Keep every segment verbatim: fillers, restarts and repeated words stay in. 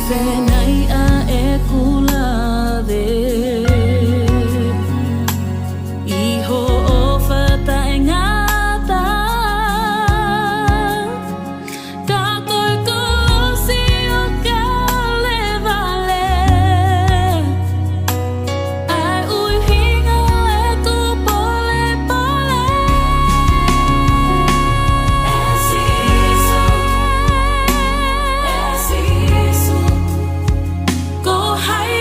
Fenai ʻa ʻeku lave ʻi hoʻo ʻofa taʻengata. Ka ko e kolosi ʻo Kalevale ʻa e ʻuhinga ʻeku polepole. ʻE Sīsū, ʻe Sīsū, ko hai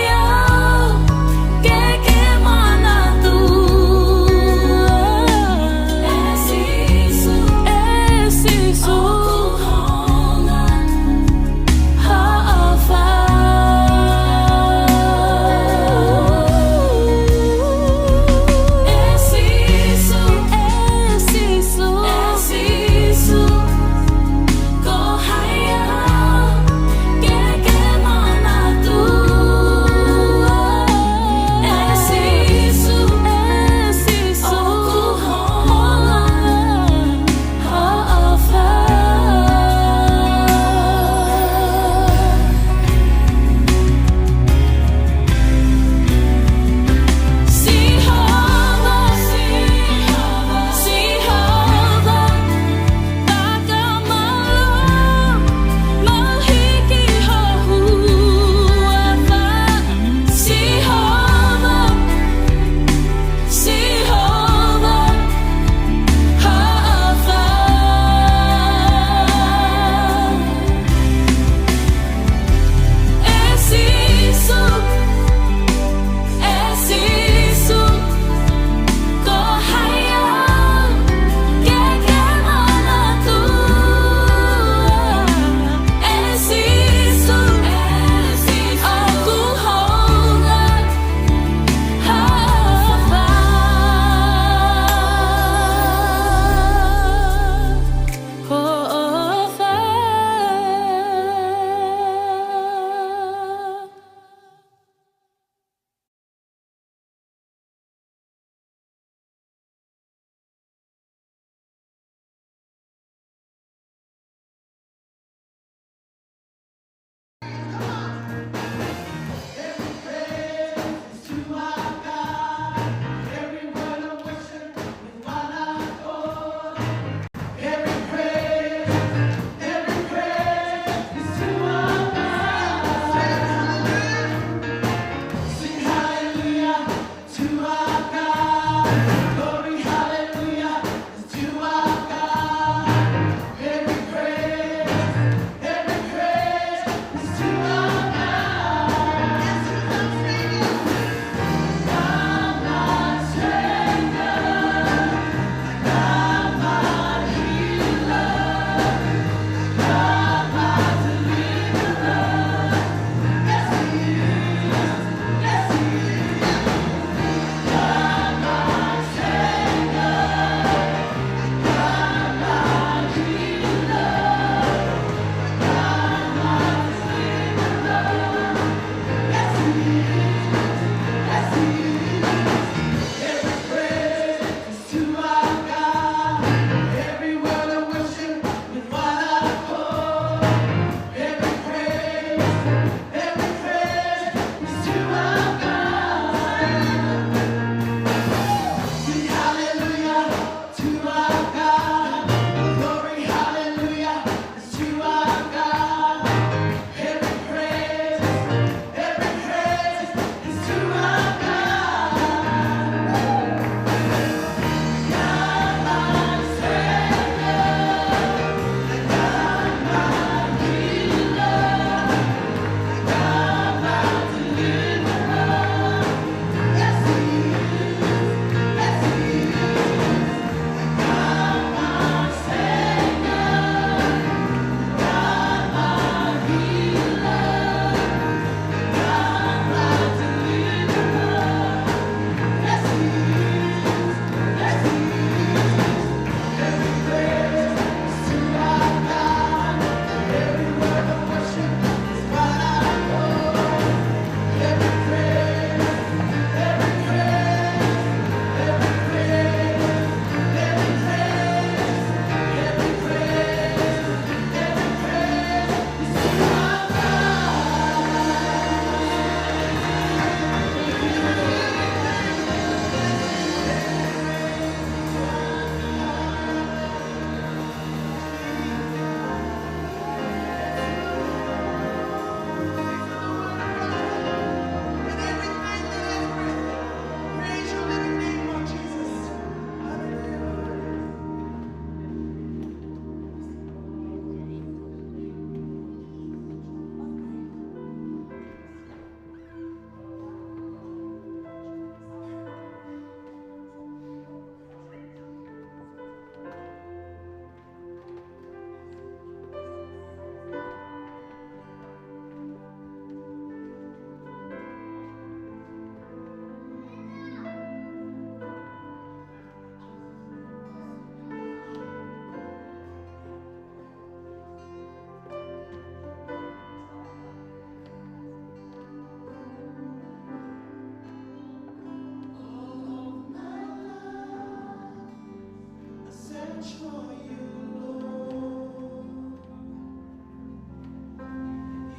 for you, Lord.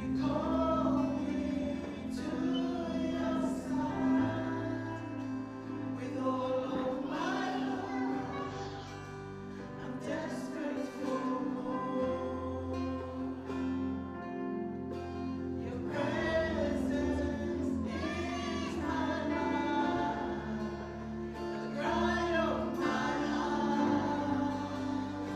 You call me to your side with all of my heart. I'm desperate for more. Your presence is my life, the cry of my heart.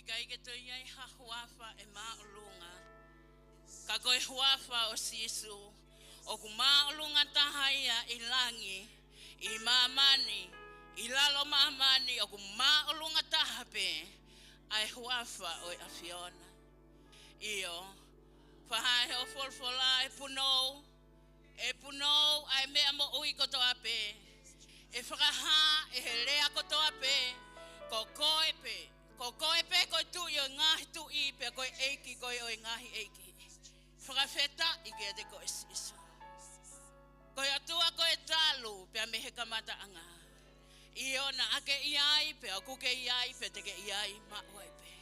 ʻIkai ke toe ʻi ai ha huafa ʻe māʻolunga ka ko e huafa ʻo Sīsū. ʻOku māʻolunga taha ia ʻi langi, ʻi māmani, ʻi lalo māmani, ʻoku māʻolunga taha pē ʻa e huafa ʻo e ʻAfiona. ʻIo, fakahā ʻe hoʻo folofola ʻe punou, ʻe punou ʻa e meʻa moʻui kotoa pē. ʻE fakahā ʻe he lea kotoa pē, ko koe pē, ko koe pē ko e Tuʻi ʻo e ngaahi tuʻi, pea ko e ʻEiki ko e ʻo e ngaahi ʻeiki. Fakafetaʻi kiate koe Sīsū. Ko e ʻOtua ko e talu pea mei he kamataʻanga. ʻIo, naʻa ke ʻi ai, pea ʻoku ke ʻi ai, pea te ke ʻi ai maʻu ai pē.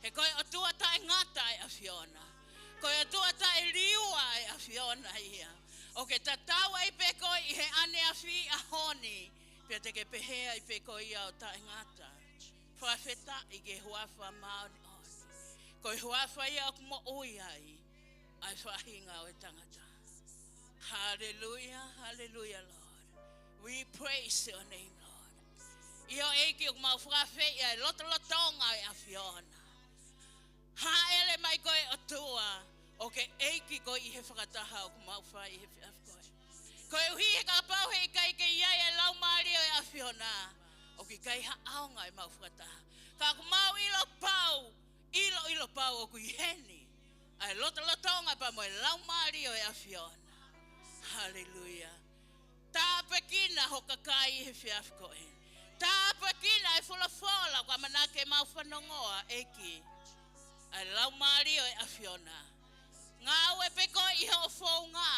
He ko e ʻOtua taʻengata ʻa e ʻAfiona. Ko e ʻOtua taʻeliua ʻa e ʻAfiona ia. ʻOku ke tatau ai pē koe ʻi he ʻaneafi ʻaho ni, pea te ke pehē ai pē koe ia ʻo taʻengata. Fakafetaʻi ki he huafa māʻoniʻoni. Ko e huafa ia ʻoku moʻui ai ʻa e faʻahinga ʻo e tangata. Hallelujah, hallelujah, Lord. We praise your name, Lord. ʻIo ʻEiki, ʻoku mau fakaafeʻi ʻa e lotolotonga ʻo e ʻAfiona. Hāʻele mai ko e ʻOtua, ʻoku ke ʻEiki koe ʻi he fakataha ʻoku mau fai he efiafi ko eni. Koeʻuhi he kapau he ʻikai ke ʻi ai e Laumālie ʻo e ʻAfiona, ʻoku ʻikai ha ʻaonga ʻemau fakataha. Ka ʻoku mau ʻilo pau, ʻiloʻilo pau ʻoku ʻi heni ʻa e lotolotonga pea mo e Laumālie ʻo e ʻAfiona. Haleluia. Tāpuekina ho kakai he efiafi ko eni. Tāpuekina e folofola ʻoku ʻamanaki ke mau fanongoa, ʻEiki. ʻA e Laumālie ʻo e ʻAfiona, ngāue pē koe ʻi hoʻo founga,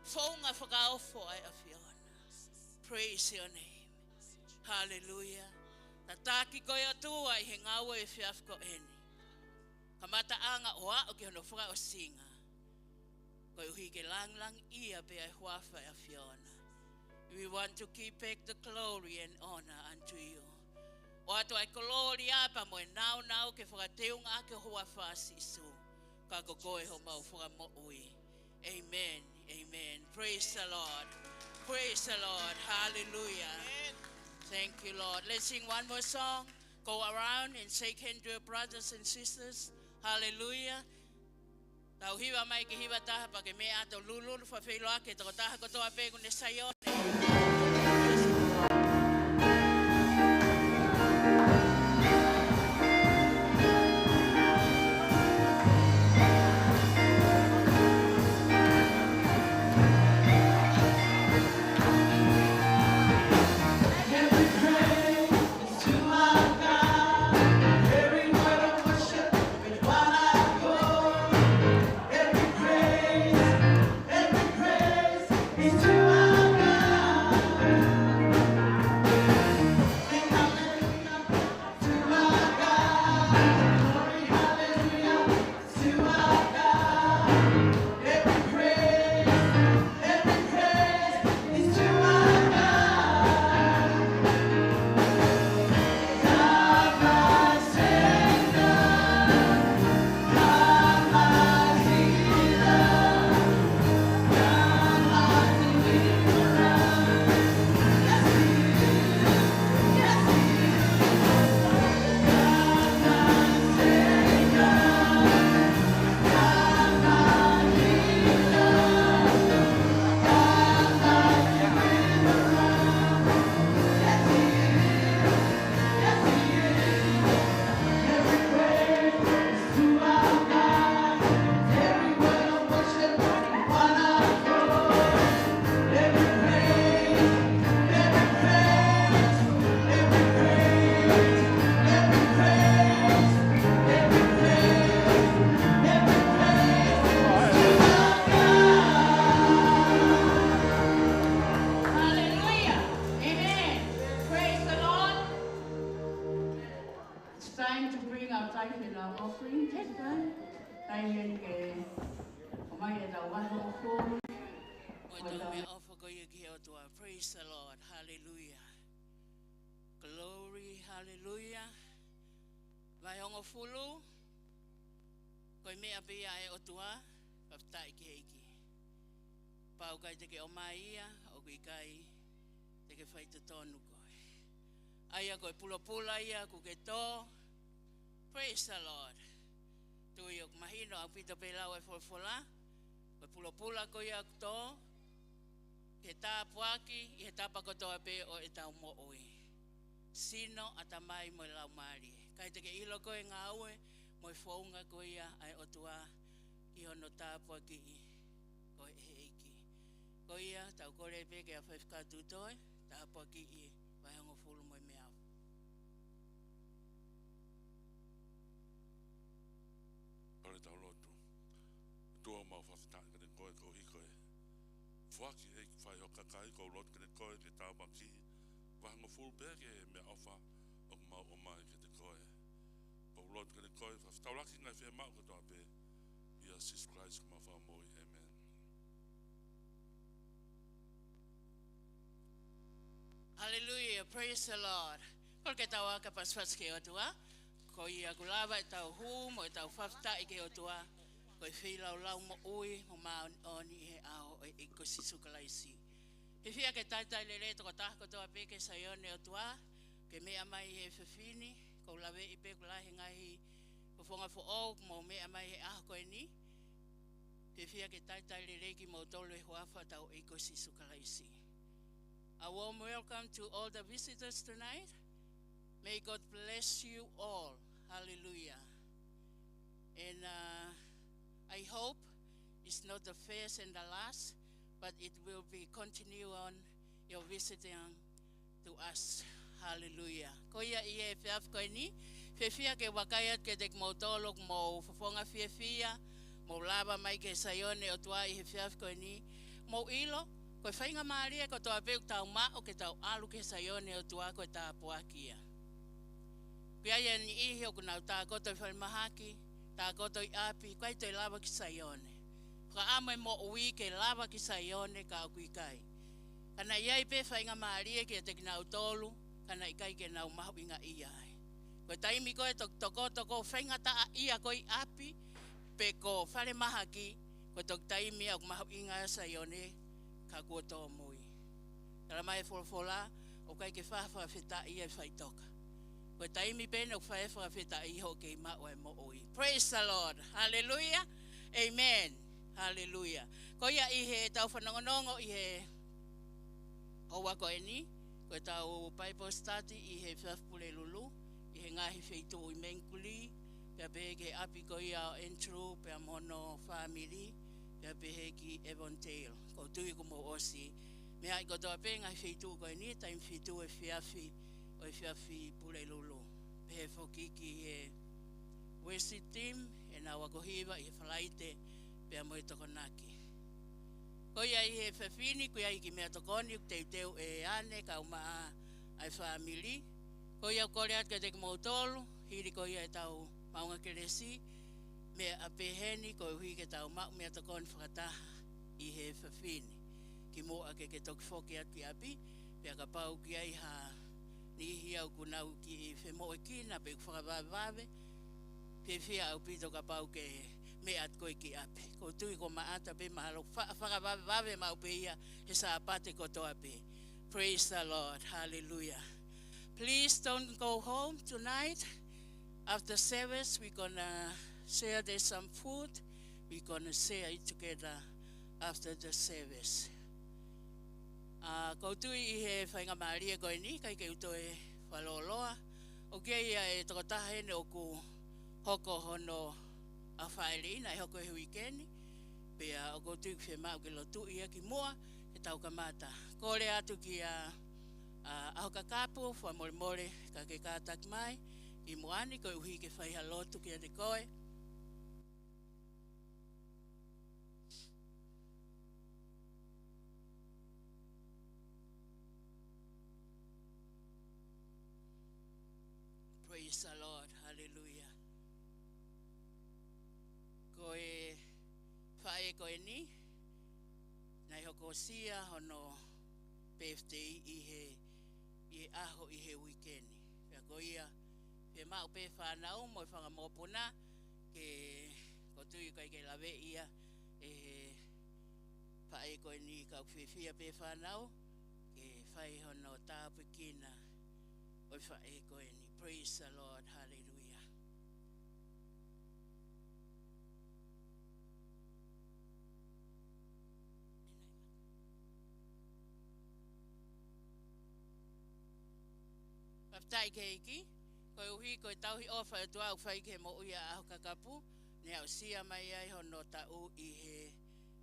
founga fakaofo ʻa e ʻAfiona. Praise your name. Hallelujah. Tataki koe ʻOtua ʻi he ngāue he efiafi ko eni. Kamataʻanga ʻo aʻu ki hono fakaʻosinga. Koeʻuhi ke langilangiʻia pē ʻa e huafa ʻo e ʻAfiona. We want to give back the glory and honor unto you. ʻOatu ʻa e kolōlia pea mo e nāunau ke fakateunga ʻaki ho huafa Sīsū. Ka ko koe homau fakamoʻui. Amen. Amen. Praise the Lord. Praise the Lord. Hallelujah. Amen. Thank you, Lord. Let's sing one more song. Go around and shake hands to your brothers and sisters. Hallelujah. Tau hiva mai ki he hiva ʻe taha pea ke meʻa atu ʻo lulululu, fakafeʻiloaki ki he tokotaha kotoa pē ʻoku ne sai ʻo Hallelujah. Amen. Praise the Lord. It's time to bring our tithe and our offering this time. Taimi eni ke ʻomai ʻetau vahe ʻofa. Mo ʻetau meʻaʻofa ko ia ki he ʻOtua. Praise the Lord. Hallelujah. Glory, hallelujah. Vahe hongofulu, ko e meʻa pē ia ʻa e ʻOtua, fakafetaʻi ki he ʻEiki. Kapau ʻoku ʻikai te ke ʻomai ia, ʻoku ʻikai te ke faitotonu koe. ʻA ia ko e pulopula ia ʻoku ke tō, Praise the Lord. Tui ʻoku mahino ʻaupito pē lau e folofola. Ko e pulopula ko ia ʻoku tō, ke tāpuaki ʻi he tapa kotoa pē ʻo ʻetau moʻui. Sino, ʻatamai mo e laumālie. Kae te ke ʻilo ko e ngāue mo e founga ko ia ʻa e ʻOtua ki hono tāpuakiʻi koe ʻe he ʻEiki. Ko ia, tau kole pē ki he faifekau tutoe, tāpuakiʻi e vahe hongofulu mo e meʻa. Kole tau lotu. ʻOtua, mau fakafetaʻi kiate koe koeʻuhi ko e foaki ʻEiki fai ho kakai, ʻoku ou lotu kiate koe ke tāpuakiʻi e vahe hongofulu pea ki he meʻaʻofa ʻoku mau ʻomai kiate koe. ʻOku ou lotu kiate koe, fakafetaulaki ngaahi fiemaʻu kotoa pē, ʻia Sīsū Kalaisi ko homau Fakamoʻui. ʻĒmeni. Hallelujah, praise the Lord. Kole ke tau aka pasipasi ki he ʻOtua. Ko ia ʻoku lava ʻetau hū mo ʻetau fakafetaʻi ki he ʻOtua. Ko e feilaulau moʻui mo māʻoniʻoni ʻi he ʻao ʻo e ʻEiki ko Sīsū Kalaisi. Fiefia ke talitali lelei e tokotaha kotoa pē ki he Saione ʻo e ʻOtua, ke meʻa mai he efiafi ni, ʻoku ou laveʻi pē ʻoku lahi e ngaahi fofonga foʻou ʻoku mou meʻa mai he ʻaho ko eni. Fiefia ke talitali lelei kimoutolu he huafa ʻo hotau ʻEiki ko Sīsū Kalaisi. A warm welcome to all the visitors tonight. May God bless you all. Hallelujah. And uh, I hope it's not the first and the last, but it will be continue on your visiting to us. Hallelujah. Ko ia ʻi he efiafi ko eni, fiefia ke vakai atu kiate kimoutolu ʻoku mou fofonga fiefia, mou lava mai ki he Saione ʻo e ʻOtua ʻi he efiafi ko eni, mou ʻilo, ko e faingamālie kotoa pē ʻoku tau maʻu ke tau ʻalu ki he Saione ʻo e ʻOtua ko e tāpuaki ia. ʻOku ʻi ai e niʻihi ʻoku nau tākoto ʻi falemahaki, tākoto ʻi ʻapi, ʻikai toe lava ki Saione. Fakaʻamu e moʻui ke lava ki Saione ka ʻoku ʻikai. Ka naʻe ʻi ai pē faingamālie kiate kinautolu, ka naʻe ʻikai ke nau mahuʻingaʻia ai. Ko e taimi ko ē ʻoku tokoto ko e faingataʻaʻia ko ē ʻi ʻapi, pe ko falemahaki, ko e toki taimi ia ʻoku mahuʻinga ai Saione, ka kuo tōmui. Talamai ʻe he folofola, ʻoku ʻikai ke fai ha fakafetaʻi ʻi he faʻitoka. Ko e taimi pē eni ʻoku fai ai e fakafetaʻi ʻi hoʻo kei maʻu ʻa e moʻui. Praise the Lord. Hallelujah. Amen. Hallelujah. Ko ia ʻi heʻetau fanongonongo ʻi he houa ko eni, ko ʻetau Bible study ʻi he efiafi Pulelulu, ʻi he ngaahi feituʻu ʻi Mangere, pea pehē ki he ʻapi ko ia ʻo Andrew, pea mo hono fāmili, pea pehē ki Avondale. ʻOku ou tui kuo mou ʻosi meaʻi kotoa pē ngaahi feituʻu ko eni, taimi fitu efiafi ʻo e efiafi Pulelulu. Pehē foki ki he worship team, ʻenau ako hiva ʻi he Falaite, pea mo e Tokonaki. Ko ia ʻi he efiafi ni, ʻoku ʻi ai e kiʻi meʻatokoni ʻoku teuteu ʻe ʻAne kae ʻumaʻā ʻa e fāmili. Ko ia ʻoku kole atu kiate kimoutolu, hili ko ia ʻetau maʻunga kelesi, meʻa pehē ni koeʻuhi ke tau maʻu meʻatokoni fakataha ʻi he efiafi ni. Kimuʻa ke ke toki foki atu ki ʻapi, pea kapau ʻoku ʻi ai ha niʻihi ʻoku nau kiʻi femoʻuekina pe ʻoku fakavavevave, fiefia ʻaupito kapau ʻoku ke meʻa atu koe ki ʻapi. ʻOku ou tui kuo maʻata pē mahalo fa-, fakavavevave maʻu pē ia he Sāpate kotoa pē. Praise the Lord. Hallelujah. Please don't go home tonight. After service, we're gonna share, there's some food. We're gonna share it together after the service. ʻA, ʻoku ou tui ʻi he faingamālie ko eni, ʻikai ke u toe fakalōloa. ʻOku ʻi ai e tokotaha eni ʻoku hoko hono ʻaho fāʻeleʻi, naʻe hoko he uike ni. Pea ʻoku ou tui ʻoku fiemaʻu ke lotuʻi ia kimuʻa ke tau kamata. Kole atu kia, ʻa, ʻAhokakapu, fakamolemole ka ke kātaki mai kimuʻa ni koeʻuhi ke fai ha lotu kiate koe. Praise the Lord. Hallelujah. Ko e faʻē ko eni, naʻe hokosia hono birthday ʻi he, ʻi he ʻaho ʻi he uike ni. Pea ko ia, fiemaʻu pē fānau mo e fanga mokopuna, ke ʻoku ou tui ʻoku ʻikai ke laveʻi ia ʻe he faʻē ko eni ka ʻoku fiefia pē fānau, ke fai hono tāpuekina ʻo e faʻē ko eni. Praise the Lord. Hallelujah. Fakafetaʻi ki he ʻEiki, koeʻuhi ko e tauhi ʻofa ʻa e ʻOtua ʻoku fai ki he moʻui ʻa e ʻaho kakapu, ne aʻusia mai ai hono taʻu ʻi he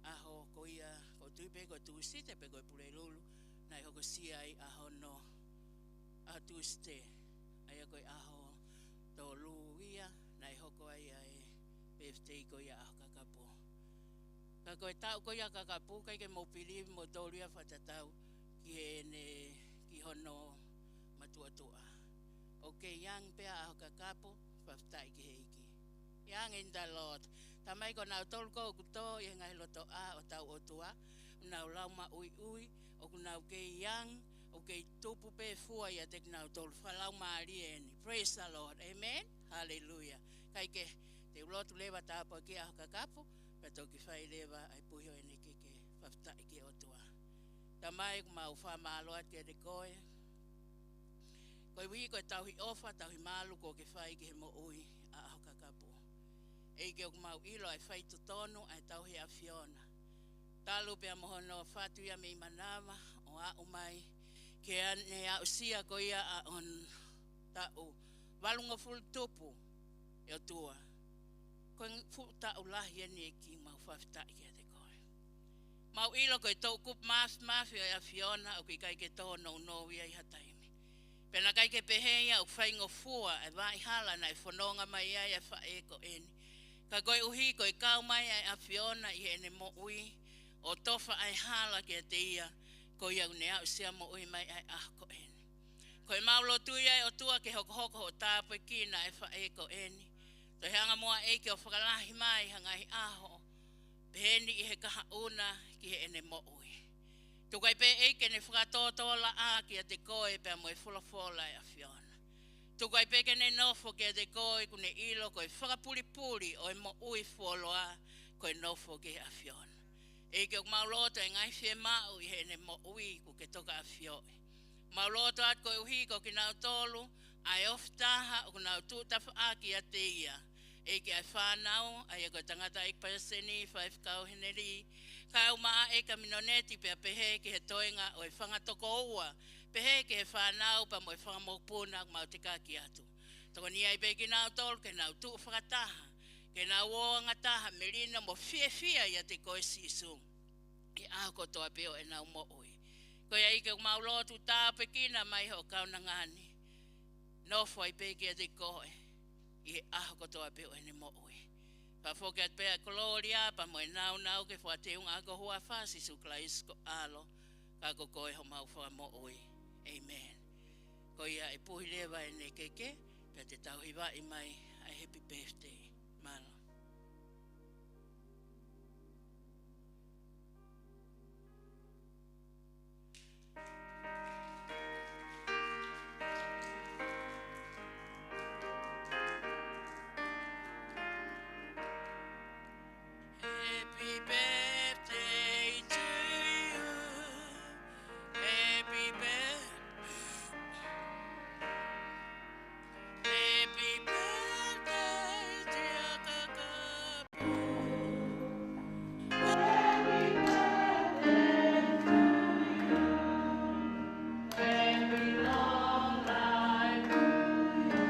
ʻaho ko ia, ʻoku ou tui pē ko e Tūsite pe ko e Pulelulu, naʻe hokosia ai ʻa hono, ʻa Tūsite, ʻa ia ko e ʻaho tolu ia, naʻe hoko ai ʻa e birthday ko ia ʻaho kakapu. Ka ko e taʻu ko ia kakapu, ʻikai ke mou pilivi moutolu ia fakatatau ki heʻene, ki hono matuʻotuʻa. ʻOku kei young pē ʻa e ʻaho kakapu, fakafetaʻi ki he ʻEiki. Young in the Lord. Talamai ko kinautolu ko ē ʻoku tō ʻi he ngaahi lotoʻā ʻo hotau ʻOtua, ʻoku nau lau maʻuiʻui, ʻoku nau kei young, ʻoku kei tupu pē fua ʻiate kinautolu fakalaumālie eni. Praise the Lord. Amen. Hallelujah. Kae kehe, te u lotu leva tāpuakiʻi e ʻaho kakapu, pea toki fai leva ʻa e puhi ʻo ʻene keke, fakafetaʻi ki he ʻOtua. Tamai, ʻoku mau fakamālō atu kiate koe, koeʻuhi ko e tauhi ʻofa, tauhi malu kuo ke fai ki he moʻui ʻa e ʻaho kakapu. ʻEiki, ʻoku mau ʻilo ʻa e faitotonu ʻa e tauhi ʻa e ʻAfiona. Talu pea mo hono fatu ia mei manava ʻo aʻu mai ki heʻene aʻusia ko ia ʻa hono taʻu valungofulu tupu, ʻe ʻOtua. Ko e fuʻu taʻu lahi eni, ʻEiki, mau fakafetaʻi kiate koe. Mau ʻilo ko e toʻukupu māfimafi ʻo e ʻAfiona ʻoku ʻikai ke tō nounou ia ʻi ha taimi. Pea naʻe ʻikai ke pehē ia ʻoku faingofua e vaʻa hala naʻe fononga mai ai ʻa e faʻē ko eni. Ka koeʻuhi ko e kau mai ʻa e ʻAfiona ʻi heʻene moʻui ʻo tofa ʻa e hala kiate ia, ko ia ʻoku ne aʻusia moʻui mai ʻa e ʻaho ko eni. Ko ʻemau lotu ia, ʻe ʻOtua, ke hokohoko hoʻo tāpuekina e faʻē ko eni. Toe hanga muʻa, ʻEiki, ʻo fakalahi mai ha ngaahi ʻaho peheni ʻi he kahaʻu na ki heʻene moʻui. Tuku ai pē, ʻEiki, ke ne fakatōtōlaʻā kiate koe pea mo e folofola ʻa e ʻAfiona. Tuku ai pē ke ne nofo kiate koe, ʻoku ne ʻilo ko e fakapulipuli ʻo e moʻui fuoloa ko e nofo ki he ʻAfiona. ʻEiki, ʻoku mau lotu ʻa e ngaahi fiemaʻu ʻi heʻene moʻui kuo ke tokaʻafioʻi. Mau lotu atu koeʻuhi ko kinautolu ʻa e ofi taha ʻoku nau tuʻu tafaʻaki ʻiate ia. ʻEiki, ʻa e fānau, ʻa ia ko e tangataʻeiki palesiteni, faifekau Heneli, kae ʻumaʻā ʻa e kaminoneiti pea pehē ki he toenga ʻo e fanga tokoua, pehē ki he fānau pea mo e fanga mokopuna ʻoku mau tekaki atu. Tokoni ai pē kinautolu ke nau tuʻu fakataha, ke nau ō angataha, melino mo fiefia ʻiate koe Sīsū ʻi he ʻaho kotoa pē ʻo ʻenau moʻui. Ko ia, ʻEiki, ʻoku mau lotu, tāpuekina mai hoʻo kaunanga ni. Nofo ai pē kiate koe ʻi he ʻaho kotoa pē ʻo ʻene moʻui. Fakafoki atu pē ʻa e kolōlia pea mo e nāunau ki he fakateunga ʻaki ho huafa, Sīsū Kalaisi ko ho ʻAlo, ka ko koe homau Fakamoʻui. ʻĒmeni. Ko ia, ʻe puhi leva ʻene keke, pea te tau hivaʻi mai ʻa e happy birthday. Mālō. Happy birthday to you. Happy birthday. Happy birthday, dear Kakapo. Happy birthday to you. Happy long life to you.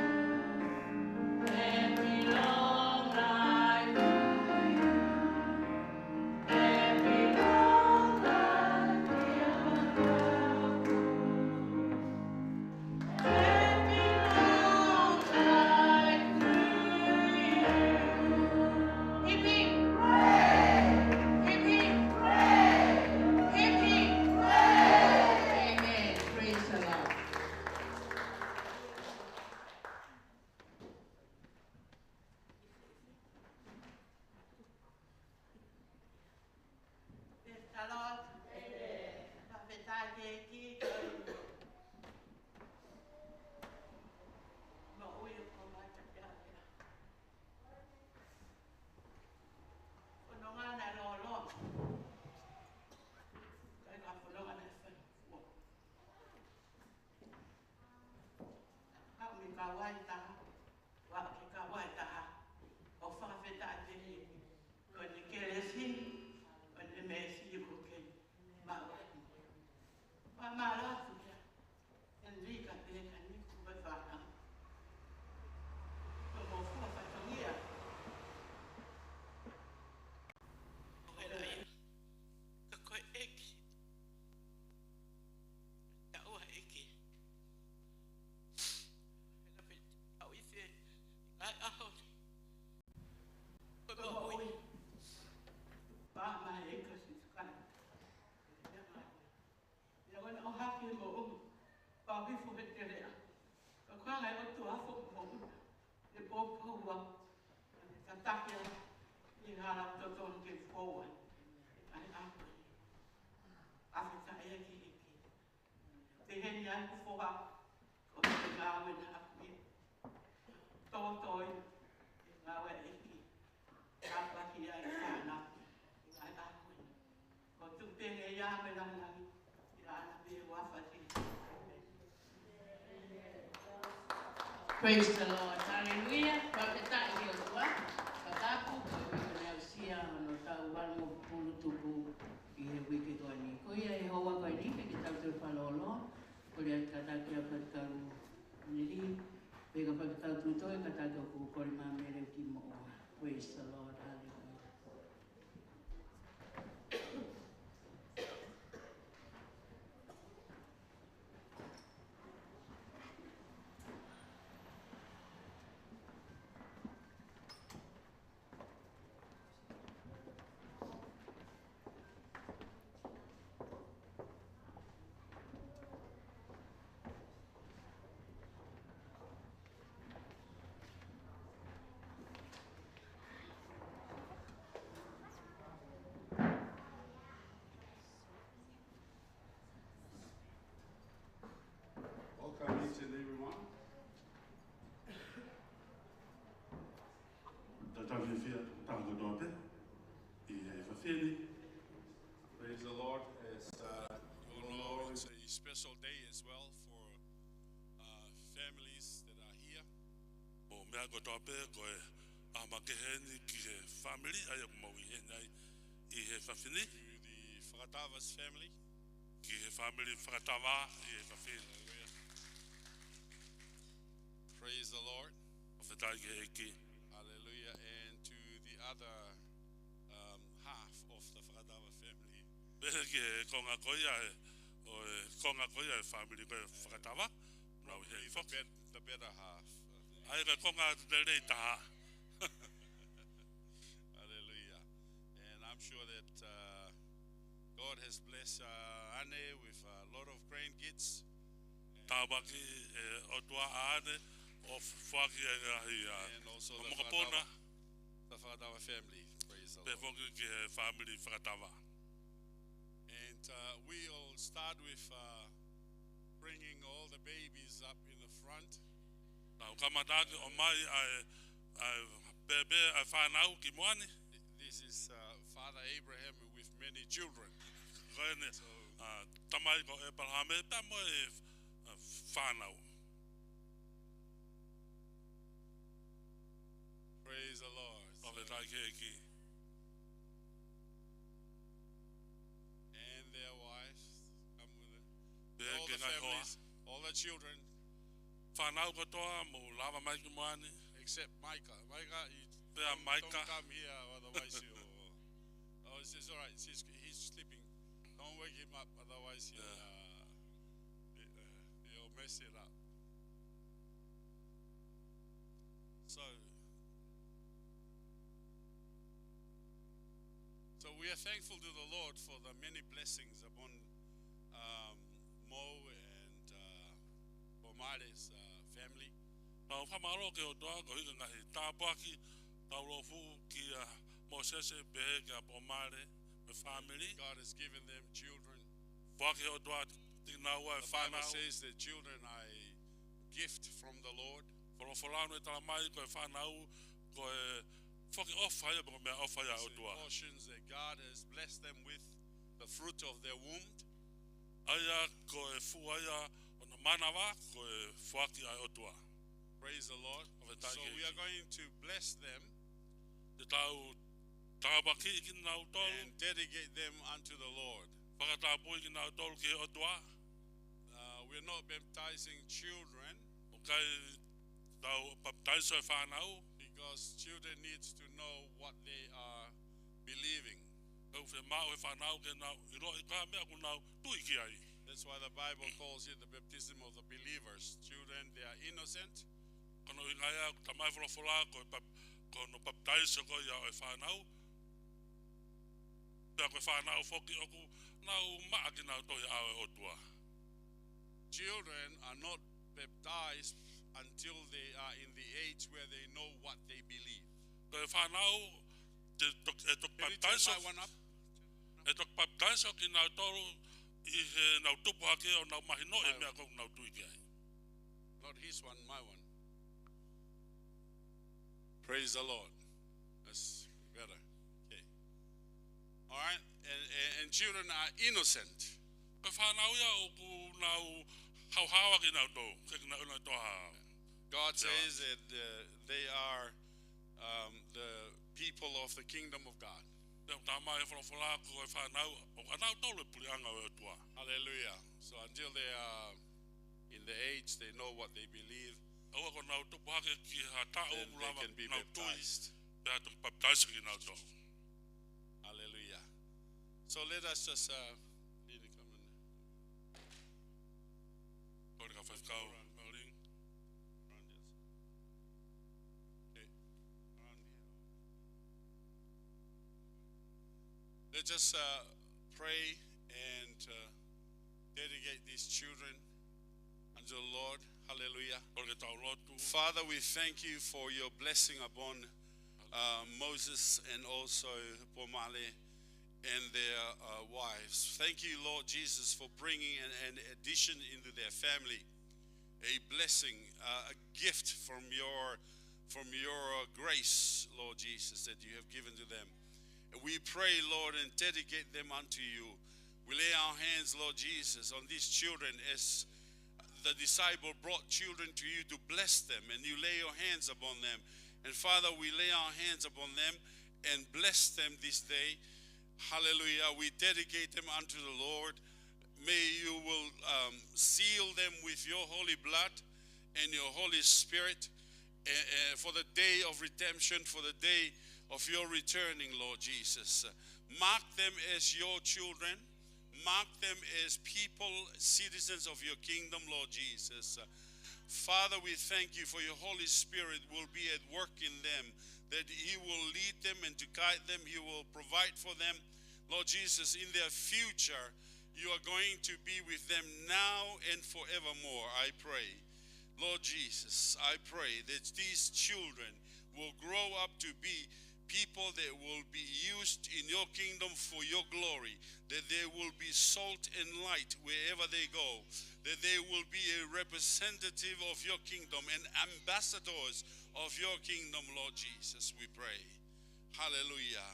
Happy long life to you. Happy long life, dear Kakapo. Happy long life to you. Hip, hip. Hip, hip. Hip, hip. Amen. Praise the Lord. Praise the Lord. Fakafetaʻi ki he ʻEiki. Moʻui ʻo e kau maʻu takiaea. Ko hono ngana lolo. Kai ka ko hono ngana fai. Ka mi ka wai ta. Ua ki ka wai taha, ʻo fakafetaʻi ki he ʻEiki, ko ʻene kelesi, ko ʻene meesi ʻoku kei maʻu ai. Fakamālō atu kia Enrica Pekani, ko e Ko e pō ua, ka taki ai, ʻi he hala totonu ke fou ai. ʻAi ako. ʻAfetaʻi ʻEiki. Pehē ni ʻa e ʻeku foha, ko e ngāue naʻa ku ʻi. Tōtōi, ngāue ʻEiki. Tāpuaki ai fānau, ʻi ngāue ako. Ko e tuʻu pē ʻEiki ia me langilangi, ʻi he ʻAlo pē ʻo e ʻAfio. Praise the Lord. Hallelujah. Fakafetaʻi ki he ʻOtua. Fakatapu, ko e uike naʻe aʻusia hono taʻu valungofulu tupu ʻi he uike ko eni. Ko ia ʻi he houa ko eni, ke tau toe fakalōloa. Kole atu kātaki ʻa e faifekau Neli, pea ka fakatau tuʻu toe kātaki ʻoku kole mai mele ki moʻua. Praise the Lord. Hallelujah. Welcome each and every one. Tau fiefia, tau kotoa pē ʻi he efiafi ni. Praise the Lord. As uh, you all know, it's a special day as well for uh, families that are here. Mou meʻa kotoa pē, ko e ʻaho makehe eni ki he fāmili ʻa ia ʻoku mou ʻi heni ai ʻi he efiafi ni. To the Fakatava's family. Ki he fāmili Fakatava ʻi he efiafi ni. Praise the Lord. Fakafetaʻi ki he ʻEiki. Hallelujah. And to the other um, half of the Fakatava family. Pea ki he konga ko ia ʻe, ʻo e konga ko ia ʻo e fāmili ko ia Fakatava, nau ʻi heni foki. The bet-, the better half. ʻA ia ko e konga lelei taha. Hallelujah. And I'm sure that uh, God has blessed uh, Ane with a lot of grandkids. Tāpuaki ʻe he ʻOtua ʻa Ane ʻo foaki ʻa e ngaahi, ʻa, And also the mokopuna. Fakatava, the Fakatava family. Praise the Lord. Pea foki ki he fāmili Fakatava. And uh, we all start with uh, bringing all the babies up in the front. Tau kamata ʻaki ʻo ʻomai ʻa e, ʻa e pēpē, ʻa e fānau ki muʻa ni. This is uh, Father Abraham with many children. Ko eni, So, ʻa, tamai ko ʻĒpalahame, pea mo e, ʻa, fānau. Praise the Lord. So, Fakafetaʻi ki he ʻEiki. And their wives come with it. Pea All ki he ngaahi hoa. Families, all the children. Fānau kotoa mou lava mai ki muʻa ni. Except Micah. Micah, you Pea don't, Micah. Don't come here, otherwise you. Oh, it's, it's all right. She's, he's sleeping. Don't wake him up, otherwise he'll, Yeah. uh, he, uh, he'll mess it up. So, so we are thankful to the Lord for the many blessings upon um, Mo and uh, Pomale's uh, family. Tau fakamālō ki he ʻOtua koeʻuhi ko e ngaahi tāpuaki tau lōfū kia Mōsese pehē kia Pomale mo e fāmili. God has given them children. Foaki ʻe he ʻOtua kinaua e fānau. The Bible says that children are a gift from the Lord. Folofola ʻoku ne talamai ko e fānau ko e foaki ʻofa ia, ko e meʻaʻofa ia ʻa e ʻOtua. Portions that God has blessed them with, the fruit of their womb. ʻA ia ko e fua ia ʻo hona manava, ko e foaki ʻa e ʻOtua. Praise the Lord. Fakafetaʻi ki he ʻEiki. So we are going to bless them Te tau tāpuakiʻi kinautolu. And dedicate them unto the Lord. Fakatapui kinautolu ki he ʻOtua. Uh, we're not baptizing children. ʻOku ʻikai tau papitaiso e fānau. Because children need to know what they are believing. ʻOku fiemaʻu ʻe he fānau ke nau ʻiloʻi ko e hā e meʻa ʻoku nau tui ki ai. That's why the Bible calls it the baptism of the believers. Children, they are innocent. Ko hono ʻuhinga ia ʻoku talamai ʻe he folofola ko e pap-, ko hono papitaiso ko ia ʻo e fānau. Pea ko e fānau foki ʻoku nau maʻa kinautolu ʻi he ʻao ʻo e ʻOtua. Children are not baptized until they are in the age where they know what they believe. Ko e fānau, te tok-, ʻe toki Can you turn papitaiso, my one up? ʻe toki papitaiso kinautolu ʻi heʻenau tupu hake ʻo nau mahinoʻi e meʻa ko ē ʻoku nau tui ki ai. Not his one, my one. Praise the Lord. That's better. Okay. All right. And, and, and children are innocent. Ko e fānau ia ʻoku nau haohaoa kinautolu, ʻikai ke nau ʻilo ʻe nautolu ha. God says that, uh, they are, um, the people of the kingdom of God. Pea ʻoku talamai ʻe he folofola ko e fānau, ʻoku ʻanautolu e puleʻanga ʻo e ʻOtua. Hallelujah. So until they are in the age, they know what they believe, ʻOua ʻoku nau tupu hake ki ha taʻu then ʻoku they lava can be nau tui, baptized. Pea toki papitaiso kinautolu. Hallelujah. So let us just, uh, lean and come and Kole ki he faifekau, Pauline. Okay. Let's just, uh, pray and, uh, dedicate these children unto the Lord. Hallelujah. Kole ke tau lotu. Father, we thank you for your blessing upon, uh, Moses and also Pomale and their, uh, wives. Thank you, Lord Jesus, for bringing an, an addition into their family, a blessing, uh, a gift from your, from your grace, Lord Jesus, that you have given to them. And we pray, Lord, and dedicate them unto you. We lay our hands, Lord Jesus, on these children as the disciple brought children to you to bless them, and you lay your hands upon them. And Father, we lay our hands upon them and bless them this day. Hallelujah. We dedicate them unto the Lord. May you will, um, seal them with your holy blood and your Holy Spirit, eh, eh, for the day of redemption, for the day of your returning, Lord Jesus. Mark them as your children. Mark them as people, citizens of your kingdom, Lord Jesus. Father, we thank you for your Holy Spirit will be at work in them, that he will lead them and to guide them. He will provide for them. Lord Jesus, in their future, you are going to be with them now and forevermore, I pray. Lord Jesus, I pray that these children will grow up to be people that will be used in your kingdom for your glory, that they will be salt and light wherever they go, that they will be a representative of your kingdom and ambassadors of your kingdom, Lord Jesus, we pray. Hallelujah.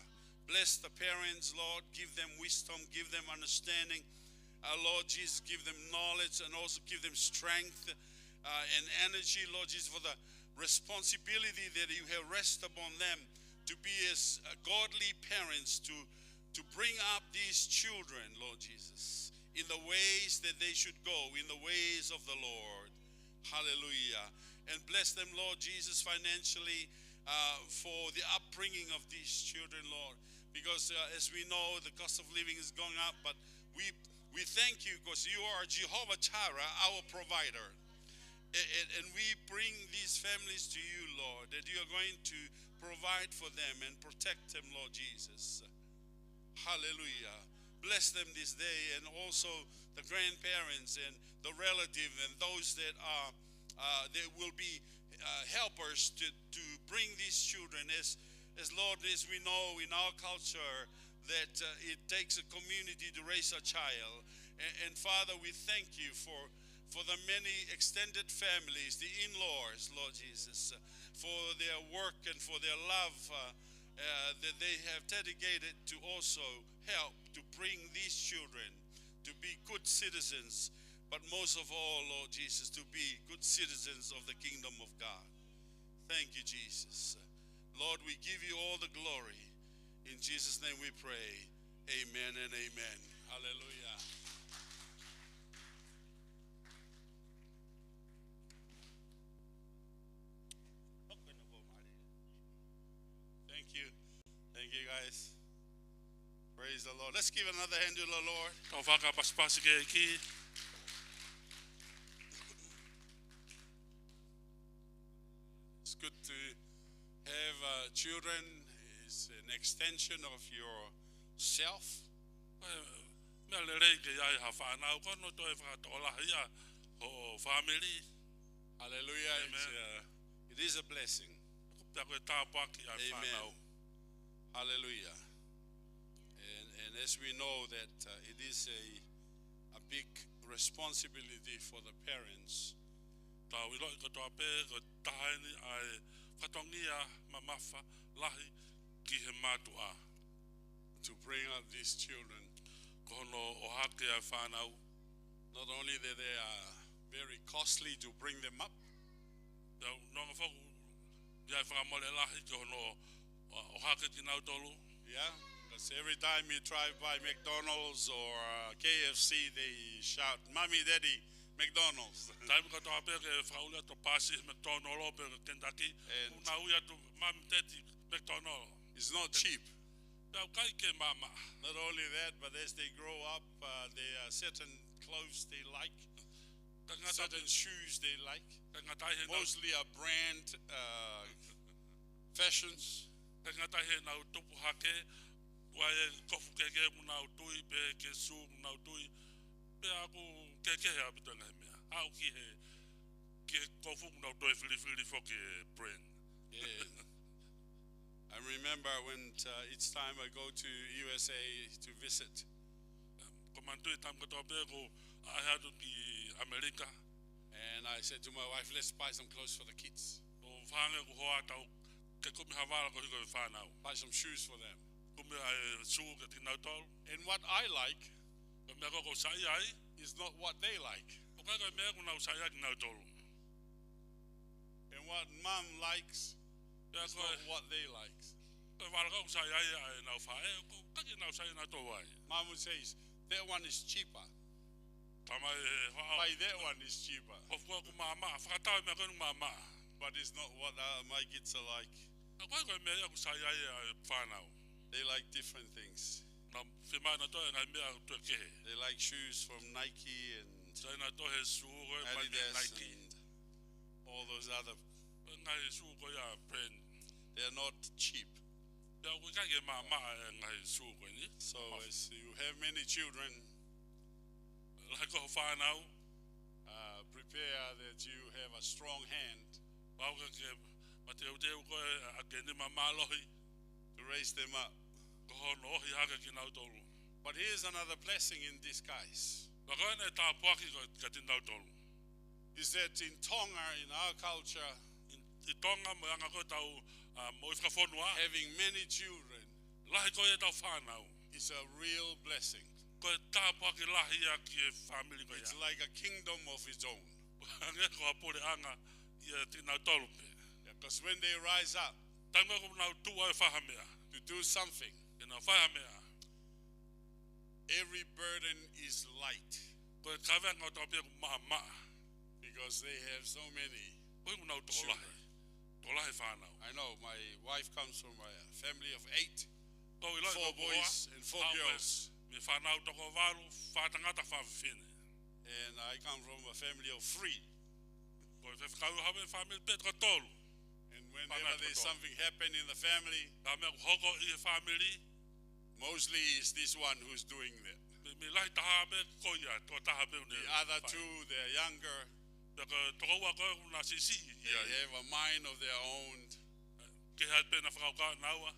Bless the parents, Lord. Give them wisdom, give them understanding. Uh, Lord Jesus, give them knowledge and also give them strength, uh, and energy, Lord Jesus, for the responsibility that you have rest upon them to be as, uh, godly parents to, to bring up these children, Lord Jesus, in the ways that they should go, in the ways of the Lord. Hallelujah. And bless them, Lord Jesus, financially, uh, for the upbringing of these children, Lord. Because, uh, as we know, the cost of living is going up, but we, we thank you because you are Jehovah Jireh, our provider. A-, a-, and we bring these families to you, Lord, that you are going to provide for them and protect them, Lord Jesus. Hallelujah. Bless them this day and also the grandparents and the relative and those that are, uh, that will be, uh, helpers to, to bring these children. As, as Lord, as we know in our culture that, uh, it takes a community to raise a child. And, and Father, we thank you for, for the many extended families, the in-laws, Lord Jesus, uh, for their work and for their love, uh, uh, that they have dedicated to also help to bring these children to be good citizens, but most of all, Lord Jesus, to be good citizens of the kingdom of God. Thank you, Jesus. Lord, we give you all the glory. In Jesus' name we pray. Amen and amen. Hallelujah. Thank you. Thank you, guys. Praise the Lord. Let's give another hand to the Lord. Tau fakapasipasi ki he ʻEiki. It's good to have, uh, children. It's an extension of yourself. Meʻa lelei ke ʻi ai ha fānau, ko hono toe fakatokolahi ia hoʻo fāmili. Hallelujah. Amen. It's, uh, It is a blessing. Pea ko e tāpuaki ʻa e fānau. Hallelujah. And, and as we know that, uh, it is a, a big responsibility for the parents. Tau ʻiloʻi kotoa pē ko e taha eni ʻa e fatongia mamafa lahi ki he mātuʻa. To bring up these children. Ko hono ʻohake ʻa e fānau. Not only that they are very costly to bring them up, Tau nonga foku ia e fakamole lahi ki hono, uh, ʻohake kinautolu. Yeah, because every time you drive by McDonald's or, uh, K F C, they shout, "Mommy, Daddy, McDonald's." Taimi kotoa pē ke fakaʻuli atu pasi McDonald's pe Kentucky, And ʻoku nau ui atu, "Mami, Daddy, McDonald's." It's not cheap. Pea ʻoku ʻikai ke maʻamaʻa. Not only that, but as they grow up, uh, there are certain clothes they like, Ka ngata certain shoes they like, ka ngata he nau, mostly a brand, uh, fashions. Ka ngata he nau tupu hake, ʻoku ʻi ai e kofu kehekehe ʻoku nau tui, pe ko e sū ʻoku nau tui. Pea ʻoku kehekehe ʻaupito e ngaahi meʻa. Aʻu ki he, ki he kofu ʻoku nau toe filifili foki e brand. Yeah. I remember when, uh, each time I go to U S A to visit, Ko e manatuʻi taimi kotoa pē ʻoku ou ʻalu atu ki ʻAmelika. And I said to my wife, "Let's buy some clothes for the kids." ʻOku ou feinga ʻeku hoa tau ke kumi ha vala koeʻuhi ko e fānau. Buy some shoes for them. Kumi ʻa e sū kiate kinautolu. And what I like Ko e meʻa ko ē ʻoku ou saiʻia ai is not what they like. ʻOku ʻikai ko e meʻa ʻoku nau saiʻia ai kinautolu. And what mom likes Pea is ko not e, what they like. Ko e vala ko ē ʻoku saiʻia ai ʻa ʻenau faʻē, ʻoku ʻikai ke nau saiʻia nautolu ai. Mom would say, "That one is cheaper. Tamai, e hoa, Buy that one, is cheaper." Ko e fua ʻoku maʻamaʻa, fakatau e meʻa ko ē ʻoku maʻamaʻa. But it's not what, uh, my kids are like. ʻOku ʻikai ko e meʻa ia ʻoku saiʻia ai ʻa e fānau. They like different things. Nau fiemaʻu nautolu e ngaahi meʻa ʻoku toe kehe. They like shoes from Nike and Saiʻia nautolu he sū ko ē mei Adidas Nike and all those other. Ngaahi sū ko ia brand. They are not cheap. Pea ʻoku ʻikai ke maʻamaʻa e ngaahi sū ko eni. So as you have many children, Lahi ko e fānau, uh, prepare that you have a strong hand Pau ke ke mateuteu koe ʻa e nima mālohi to raise them up. Ko hono ʻohake kinautolu. But here's another blessing in disguise. Ka ko ʻene tāpuaki ko ē kiate kinautolu. Is that in Tonga, in our culture, ʻI, ʻi Tonga mo e anga ko ē ʻetau, ʻa, moʻui fakafonua, having many children lahi ko ē ʻetau fānau, is a real blessing. Ko e tāpuaki lahi ia ki he fāmili ko ia. It's like a kingdom of its own. Hangē ko ha puleʻanga ʻiate kinautolu pē. Yeah, 'cause when they rise up Taimi ko ē ʻoku nau tuʻu ai ʻo fai ha meʻa, to do something, ke nau fai ha meʻa, every burden is light ko e kaveinga ʻo e tau pē ʻoku maʻamaʻa. Because they have so many children. Ko e ʻuhinga ʻoku nau tokolahi. Tokolahi fānau. I know my wife comes from a family of eight, four boys and four girls. Ko au ʻoku ʻi ai e hoa, haʻu mei he fānau toko valu, fā tangata, fā fefine. And I come from a family of three. Ko e faifekau ʻoku haʻu mei he fāmili pē toko tolu. And whenever there's something happen in the family, Fānau toko tolu. Ka ko e meʻa ʻoku hoko ʻi he fāmili, mostly is this one who's doing that. Meimei lahi taha pē ko ia, tokotaha pē ʻoku ne fai. The other two, they're younger. Pea ko e toko ua ko ē ʻoku na siʻisiʻi ia. They have a mind of their own. Kehe pē ʻenau fakakaukau ʻanaua.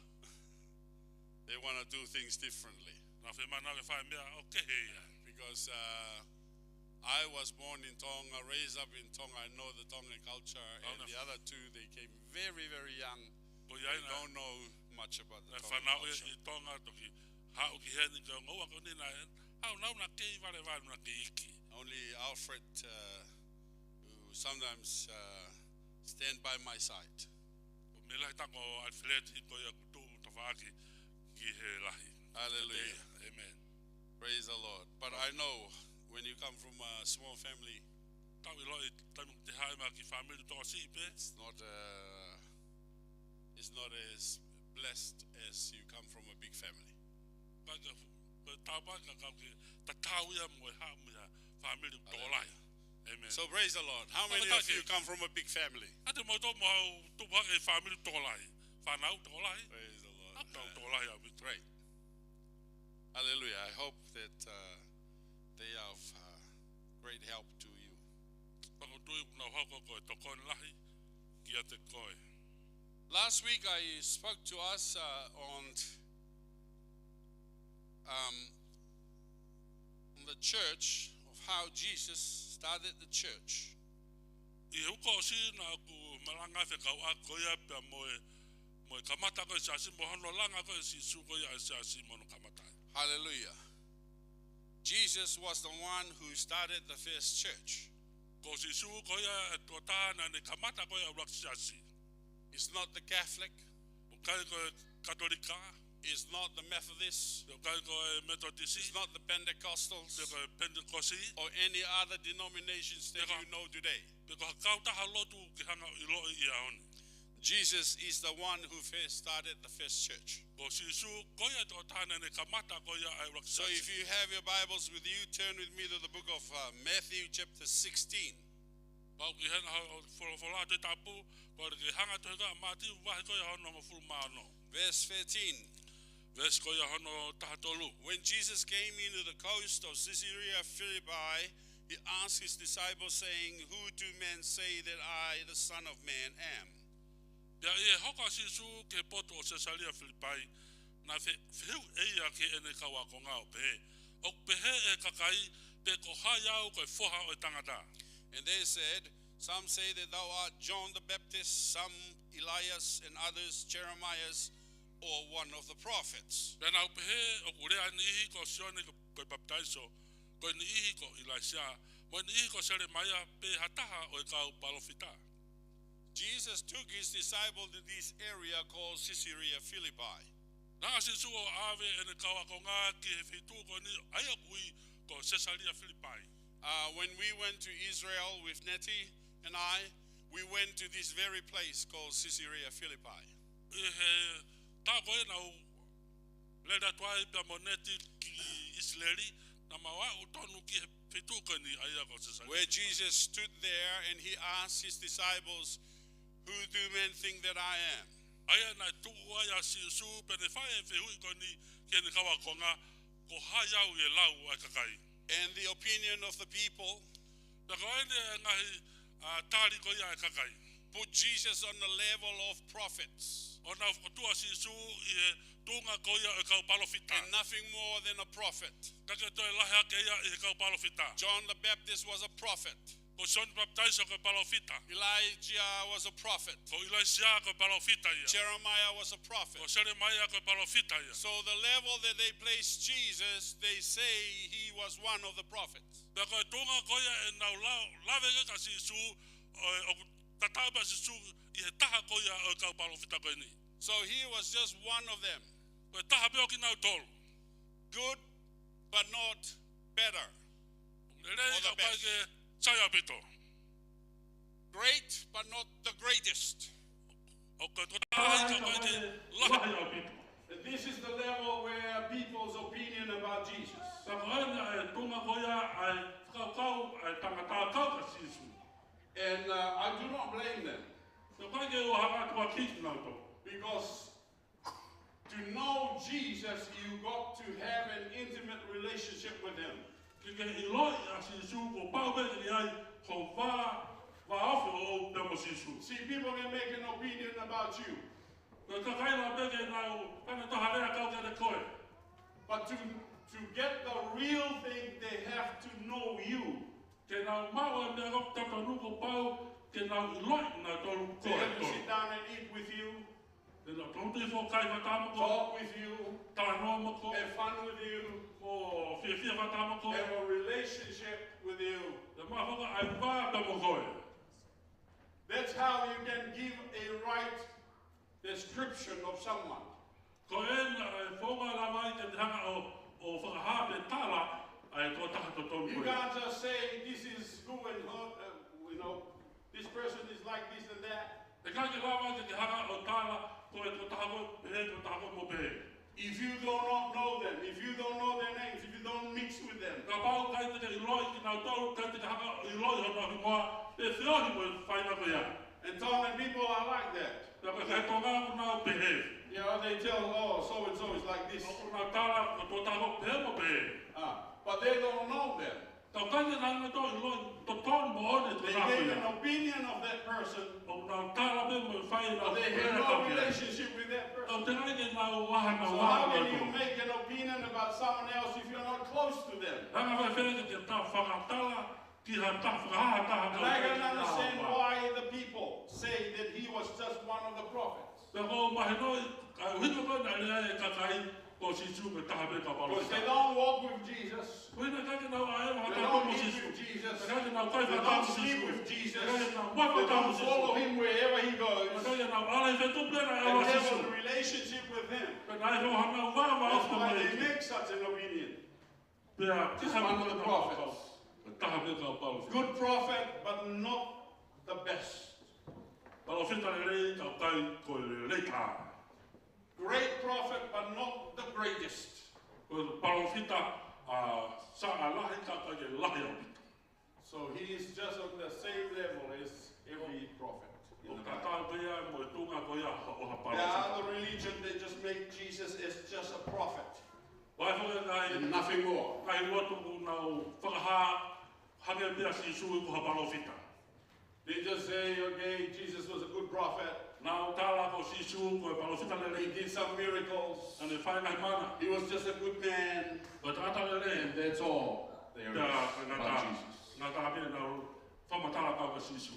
They wanna do things differently. Nau fiemaʻu ke fai e meʻa ʻo kehe ia. Because, uh, I was born in Tonga, raised up in Tonga, I know the Tongan culture, and the other two, they came very, very young. They don't know much about the Tongan culture. Ko ia ʻoku ou fānau ʻi Tonga, toki haʻu ki heni, ka ko e ongo ua ko eni naʻe haʻu naʻa nau kei valevale, nau kei iiki. Only Alfred, uh, who sometimes, uh, stand by my side. Ko e meʻa lahi taha ko Alfred ko ia ʻoku tuʻu tafaʻaki ki he lahi. Hallelujah. Amen. Praise the Lord. But I know when you come from a small family, Tau ʻiloʻi, taimi ʻoku te haʻu mai ki he fāmili tokosiʻi pē, it's not, uh, it's not as blessed as you come from a big family. Ka, ka, ka tāpuaki ka, ka ke tatau ia mo e haʻu mei ha fāmili tokolahi. Hallelujah. Amen. So praise the Lord. How many of you come from a big family? Fakafetaʻi. Atu mo to mo au tupu hake he fāmili tokolahi. Fānau tokolahi. Praise the Lord. Atu tokolahi au. Great. Hallelujah. I hope that, uh, they are of, uh, great help to you. Pea ʻoku ou tui ʻoku nau hoko ko e tokoni lahi kiate koe. Last week I spoke to us uh, on um, on the church of how Jesus started the church. ʻI he uike kuo ʻosi naʻá ku malanga fekauʻaki ko ia pea mo e, mo e kamata ko ē siasi, mo hono langa ko ē Sīsū ko ia e siasi mo hono kamata. Hallelujah. Jesus was the one who started the first church. Ko Sīsū ko ia e tokotaha naʻá ne kamata ko ia e ʻuluaki siasi. It's not the Catholic. ʻIkai ko e Katolika. It's not the Methodist. ʻIkai ko e Metotisi. It's not the Pentecostals. ʻIkai ko e Penitekosi. Or any other denominations that you know today. Pe ko ha kautaha lotu ke hanga ʻo ʻiloʻi ʻi he ʻaho ni. Jesus is the one who first started the first church. Ko Sīsū ko ia e tokotaha naʻá ne kamata ko ia e ʻuluaki siasi. So if you have your Bibles with you, turn with me to the book of uh, Matthew chapter sixteen. Pau ke ʻi hena hoʻo folofola Tohi Tapu, ko e ke hanga atu he ka Mātiu vahe ko ia hono hongofulu mā ono. Verse thirteen. Veesi ko ia hono taha tolu. When Jesus came into the coast of Caesarea Philippi, he asked his disciples, saying, "Who do men say that I, the Son of Man, am?" Pea ʻi he hoko ʻa Sīsū ki he potu ʻo Sesalia Filipai, naʻe fe-, fehuʻi ʻe ia ki heʻene kau ākonga ʻo pehē, ʻOku pehē ʻe he kakai pe ko hai au ko e Foha ʻo e Tangata? And they said, "Some say that thou art John the Baptist, some Elias, and others Jeremiah or one of the prophets." Pea nau pehē, ʻOku lea ʻa e niʻihi ko Sione ko, ko e Papitaiso, ko e niʻihi ko ʻIlaisiā, mo e niʻihi ko Selemaia pe ha taha ʻo e kau palōfita. Jesus took his disciple to this area called Caesarea Philippi. Naʻe ʻosi Sīsū ʻo ʻave ʻene kau ākonga ki he feituʻu ko eni ʻa ia ʻoku ui ko Sesalia Filipai. Uh, when we went to Israel with Nettie and I, we went to this very place called Caesarea Philippi. ʻI he taʻu ko ē naʻá ku lele atu ai pea mo Nettie ki ʻIsileli, naʻa mau aʻu tonu ki he feituʻu ko eni ʻa ia ko Sesalia. Where Jesus stood there and he asked his disciples, "Who do men think that I am?" ʻA ia naʻe tuʻu ai ʻa Sīsū pea ne fai e fehuʻi ko eni ki heʻene kau ākonga, Ko hai au ʻi he lau ʻa e kakai? And the opinion of the people Pea ko ʻene ngaahi, ā, tali ko ia ʻa e kakai. Put Jesus on the level of prophets. ʻO nau fokotuʻu ʻa Sīsū ʻi he tuʻunga ko ia ʻo e kau palōfita. And nothing more than a prophet. ʻIkai ke toe lahi hake ia ʻi he kau palōfita. John the Baptist was a prophet. Ko Sione Papitaiso ko e palōfita. Elijah was a prophet. Ko ʻIlaisiā ko e palōfita ia. Jeremiah was a prophet. Ko Selemaia ko e palōfita ia. So the level that they placed Jesus, they say he was one of the prophets. Pea ko e tuʻunga ko ia ʻenau lau, lave ki ai ʻa Sīsū, ʻo, ʻoku tatau pē ʻa Sīsū ʻi he taha ko ia ʻo e kau palōfita ko eni. So he was just one of them. Ko e taha pē ʻo kinautolu. Good, but not better. Lelei, or the best. Ka ʻikai ke sai ʻaupito. Great, but not the greatest. ʻOku ʻikai ko e taha, ka ʻikai ke lahi ʻaupito. And this is the level where people's opinion about Jesus. Pea ko ena e tuʻunga ko ia ʻa e fakakaukau ʻa e tangata kau kia Sīsū. And uh, I do not blame them. Pea ʻikai ke u hanga atu ʻo kiʻi kinautolu. Because to know Jesus, you got to have an intimate relationship with him. Ke ke ʻiloʻi ʻa Sīsū kuo pau pē ke ʻi ai ho vā, vāofi ʻoʻou pea mo Sīsū. See, people can make an opinion about you. Ko e kakai lava pē ke nau, ka nau toʻo ha lea kau kiate koe. But to, to get the real thing, they have to know you. Ke nau maʻu e meʻa ko ē totonu kuo pau ke nau ʻiloʻi nautolu koe. They have to sit down and eat with you. Ke nau tonu ʻo foki ʻo kai fakataha mo koe. Talk with you. Talanoa mo koe. Have fun with you. ʻO fiefia fakataha mo koe. Have a relationship with you. Ke maʻu foki ʻa e vā pea mo koe. That's how you can give a right description of someone. Ko ena e founga lava ia ke te hanga ʻo, ʻo fakahā pe tala ʻa e tokotaha totonu ko ē. You can't just say, "This is who and who, uh, you know, this person is like this and that." ʻIkai ke lava ke te hanga ʻo tala ko e tokotaha ko ē pehē, tokotaha ko ē mo pehē. If you do not know them, if you don't know their names, if you don't mix with them, Kapau ʻoku ʻikai te ke ʻiloʻi kinautolu, ʻikai te ke hanga ʻo ʻiloʻi honau hingoa, pe feohi mo e faʻahinga ko ia. And Tongan people are like that. Pea ko e kakai Tonga ʻoku nau pehē. You know, they tell, "Oh, so and so is like this." ʻOku nau tala, ko e tokotaha ko ē pehē mo pehē. Ah, but they don't know them. Ka ʻoku ʻikai ke nau toe ʻiloʻi totonu moʻoni e They tōnounou made an ia. opinion of that person, ʻOku nau tala pē mo fai ʻenau but they had no relationship with that person. ʻOku teʻeki ai ke nau ʻaha nau So how can you make an opinion about someone else if you're not close to them? Hanga fēfē ke ta fakatala ki ha taha, fakahā ha taha And I can understand why the people say that he was just one of the prophets. Pea ʻoku mahino, ʻa e ʻuhinga ko ē naʻe lea ai e kakai ko Sīsū ko e taha pē kau palōfita. Because they don't walk with Jesus. Ko ʻene ʻikai ke nau ʻaʻeva They fakataha don't mo eat Sīsū. with Jesus. ʻIkai ke nau kai They fakataha don't mo sleep Sīsū. with Jesus. ʻIkai ke nau kai They fakataha mo don't Sīsū. follow him wherever he goes. ʻIkai ke nau ʻalu he feituʻu pē naʻe ʻalu ai Sīsū. And have a relationship with him. Pea naʻe ʻi ai hanau vavaʻu That's why they make such an opinion. Pea Just one of the prophets. Ko e taha pē kau palōfita. Good prophet, but not the best. Palōfita lelei, ka ʻoku ʻikai ko e lelei taha. Great prophet, but not the greatest. Ko e palōfita, ʻa, saʻa lahi, ka ʻoku ʻikai ke lahi ʻaupito. So he is just on the same level as every prophet in the Bible. ʻOku tatau pē ia mo e tuʻunga ko ia ʻo ha There are palōfita. other religion that just make Jesus as just a prophet Vakai foki ki he ngaahi, and nothing more. ngaahi lotu ʻoku nau fakahā hangē pē ʻa Sīsū ko ha palōfita. They just say, "Okay, Jesus was a good prophet. Nau tala ko Sīsū ko e palōfita lelei. He did some miracles. Naʻa ne fai ngaahi mana. He was just a good man." Ko e tangata lelei. And that's all there is Pea ngata, about Jesus. ngata pē ʻenau fakamatala kau kia Sīsū.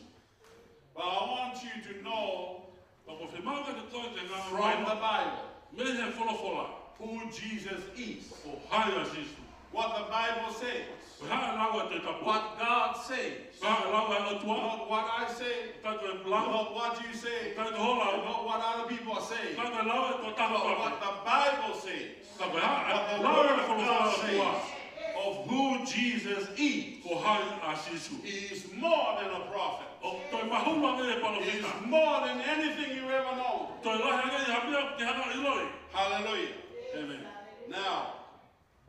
But I want you to know Ka ʻoku ou fiemaʻu kiate koe ke ngāue from the Bible mei he folofola who Jesus is, ko hai ʻa Sīsū. What the Bible says, Ko e hā e lau ʻa e Tohi Tapu. what God says, Ko e hā e lau ʻa e ʻOtua. not what I say, ʻIkai ko e lau. not what you say, ʻIkai ko ho lau. not what other people are saying, ʻIkai ko e lau ʻa e tokotaha but kotoa. what the Bible says. Ka ko e hā e What the lau ʻa e Word of folofola God ʻa e ʻOtua. says of who Jesus is. Ko hai ʻa Sīsū. He is more than a prophet. ʻOku toe mahulu ange e He is palōfita. more than anything you ever know. Toe lahi ange ia ha meʻa ke hanga ʻiloʻi. Hallelujah. Amen. Now,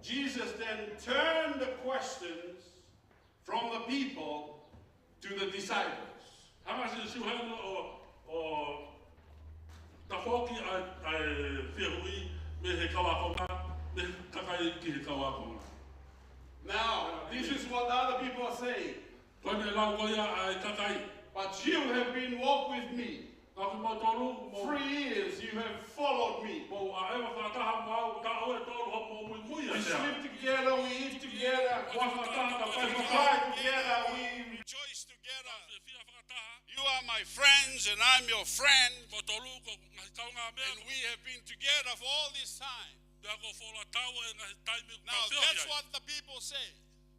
Jesus then turned the questions from the people to the disciples. Hanga ʻe Sīsū heni ʻo, ʻo tafoki ʻa e, ʻa e fehuʻi mei he kau ākonga, mei he kakai ki he kau ākonga. Now, this is what the other people are saying. Ko ʻene lau ko ia ʻa e kakai. But you have been walk with me. Ka ko kimoutolu, mo Three years you have followed me. mo ʻaʻeva fakataha mo au, taʻu ʻe tolu hoʻomo muimui ʻiate au. We sleep together, we eat together, Ua fakataha, ka we fai fakataha. cry together, we rejoice together. Fiefia fakataha. You are my friends and I'm your friend. Kimoutolu ko e ngaahi kaungāmeʻa. And we have been together for all this time. Pea kuo fuoloa tau e ngaahi taimi Now, tau feohi that's ai. what the people say.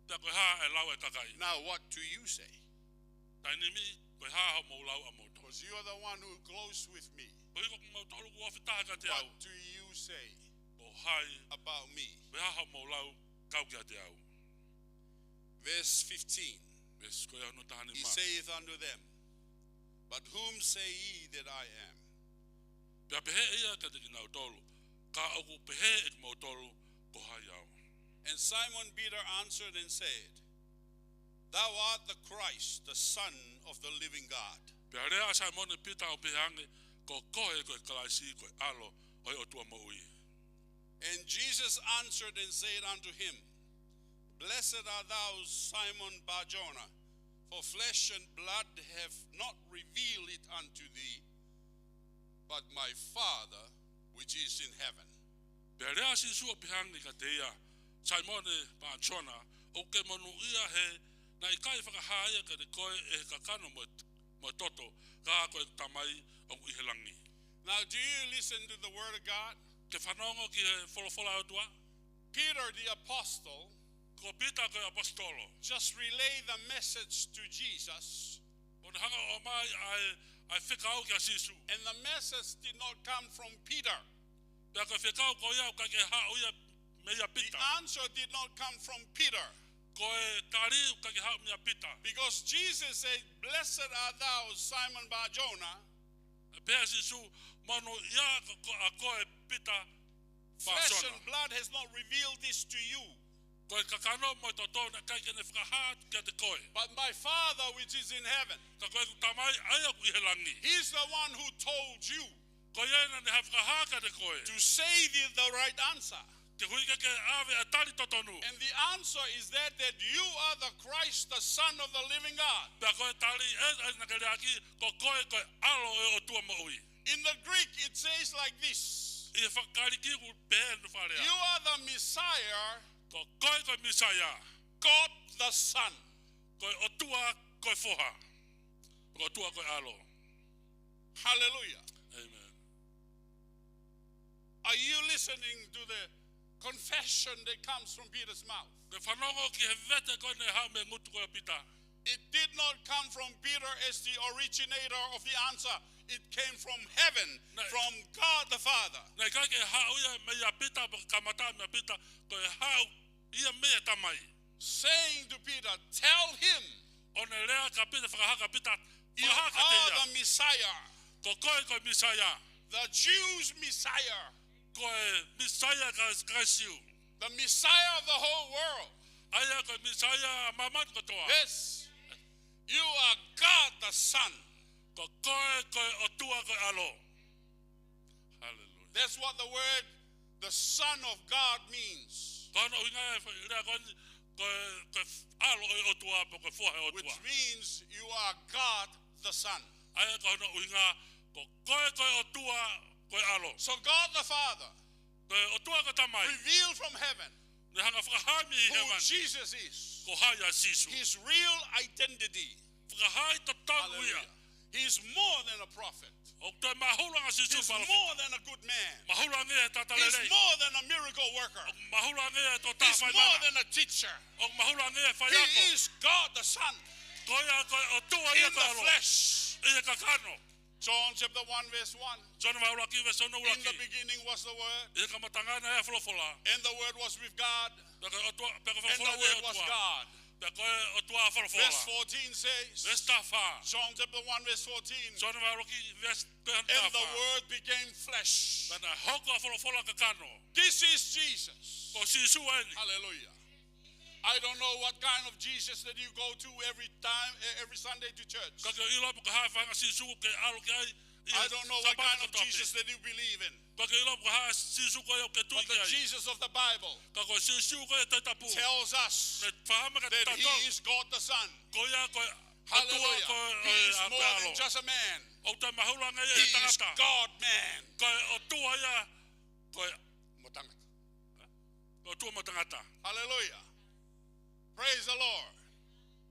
Pea ko e hā e lau ʻa e kakai. Now, what do you say? Taimi ni, ko e hā hoʻomou lau ʻamoutolu. Because you are the one who close with me. Koeʻuhi ko kimoutolu kuo ofi taha kiate au. What do you say Ko hai, about me? ko e hā hoʻomou lau kau kiate au. Verse fifteen. Veesi ko ia hono taha nima. He saith unto them, "But whom say ye that I am?" Pea pehē ʻe ia kiate kinautolu, Ka ʻoku pehē ʻe kimoutolu, ko hai au? And Simon Peter answered and said, "Thou art the Christ, the Son of the living God." Pea lea ʻa Saimone Pita ʻo pehē ange, Ko koe ko e Kalaisi, ko e ʻAlo ʻo e ʻOtua moʻui. And Jesus answered and said unto him, "Blessed art thou, Simon Bar-Jonah, for flesh and blood have not revealed it unto thee, but my Father which is in heaven." Pea lea ʻa Sīsū ʻo pehē ange kiate ia, Saimone Bar-Jona, ʻoku ke monūʻia he naʻe ʻikai fakahā ia kiate koe ʻe he kakano mo e, mo e toto, ka ko e Tamai ʻoku ʻi he langi. Now, do you listen to the word of God? Ke fanongo ki he folofola ʻa e ʻOtua? Peter the apostle Ko Pita ko e ʻaposetolo. just relay the message to Jesus. Ko ʻene hanga ʻo ʻomai ʻa e, ʻa e fekau kia Sīsū. And the message did not come from Peter. Pea ko e fekau ko ia ʻoku ʻikai ke haʻu ia meia Pita. The answer did not come from Peter. Ko e tali ʻoku ʻikai ke haʻu meia Pita. Because Jesus said, "Blessed art thou, Simon Bar-Jonah." Pea Sīsū, Monūʻia ko, ko, ʻa koe Pita Flesh Bar-Jona. and blood has not revealed this to you. Ko e kakano mo e toto naʻe ʻikai ke ne fakahā kiate koe. But my Father which is in heaven. Ka ko e Tamai ʻa ia ʻoku ʻi he langi. He's the one who told you Ko ia naʻa ne hanga ʻo fakahā kiate koe. to say the, the right answer. Te ke ʻikai ke ʻave ʻa e tali totonu. And the answer is that, that you are the Christ, the Son of the living God. Pea ko e tali ē, ē naʻa ke leaʻaki, ko koe ko e ʻAlo ʻo e ʻOtua moʻui. In the Greek, it says like this. ʻI he fakaKalisi ʻoku pehē ʻene fakalea. You are the Messiah, Ko koe ko e Mīsaia. God the Son. Ko e ʻOtua ko e Foha. Ko e ʻOtua ko e ʻAlo. Hallelujah. Amen. Are you listening to the confession that comes from Peter's mouth? Ke fanongo ki he vete ko ē naʻe haʻu mei he ngutu ko ia ʻo Pita. It did not come from Peter as the originator of the answer. It came from heaven, Naʻe from God the Father. Naʻe ʻikai ke haʻu ia meia Pita, pe kamata meia Pita, ko e haʻu ia meia Tamai. Saying to Peter, "Tell him ʻO ne lea kia Pita, fakahā kia Pita, you fakahā kiate are ia. the Messiah, Ko koe ko e Mīsaia. the Jews' Messiah, Ko e Mīsaia ʻa e kakai Siu. the Messiah of the whole world." ʻA ia ko e Mīsaia ʻa māmani kotoa. Yes, you are God the Son. Ko koe ko e ʻOtua ko e ʻAlo. Hallelujah. That's what the word, the Son of God, means. Ko hono ʻuhinga e foʻi lea ko eni, ko e, ko e ʻAlo ʻo e ʻOtua, pe ko e Foha ʻo e ʻOtua. Which means you are God the Son. ʻA ia ko hono ʻuhinga, ko koe ko e ʻOtua ko e ʻAlo. So God the Father Ko e ʻOtua ko e Tamai. revealed from heaven Ne hanga fakahā mei who hēvani. Jesus is. Ko hai ʻa Sīsū. His real identity. Fakahā ʻi totonu ia. Hallelujah. He is more than a prophet. ʻOku toe mahulu ange ʻa Sīsū He's palōfita. more than a good man. Mahulu ange ʻi he tangata He's lelei. more than a miracle worker. ʻOku mahulu ange ʻi he tokotaha He's fai more mana. than a teacher. ʻOku mahulu ange ʻi he faiako. He is God the Son Ko ia ko e ʻOtua ia in the ko e ʻAlo. flesh. ʻI he kakano. John chapter one verse one. Sione vahe ʻuluaki veesi hono ʻuluaki. In the beginning was the Word, ʻI he kamataʻanga naʻe ʻi ai e Folofola. and the Word was with God, Pea ko e ʻOtua, pea ko e and the Folofola ʻi he Word was ʻOtua. God. Pea ko e ʻOtua ʻa e Folofola. Verse fourteen says, Veesi taha fā. John chapter one verse fourteen, Sione vahe ʻuluaki veesi ko ē hono taha fā. "And the Word became flesh." Pea naʻe hoko ʻa e Folofola kakano. This is Jesus. Ko Sīsū eni. Hallelujah. I don't know what kind of Jesus that you go to every time, eh, every Sunday to church. ʻOku ʻikai ke u ʻilo pe ko e hā e faʻahinga Sīsū ʻoku ke ʻalu ki ai ʻi he Sāpate kotoa pē. I don't know what kind of Jesus that you believe in. ʻOku ʻikai ke u ʻilo pe ko e hā e Sīsū ko ia ʻoku ke tui ki ai. But the Jesus of the Bible Ka ko e Sīsū ko ia ʻo e Tohi Tapu. tells us Ne fakahā mai kiate kitautolu. that he is God the Son. Ko ia ko e ʻOtua Hallelujah. ko e, He is ʻa e more than ʻAlo. just a man. ʻOku toe mahulu ange ia he He is tangata. God man. Ko e ʻOtua ia, ko e mo tangata. Ko e ʻOtua mo tangata. Hallelujah. Praise the Lord.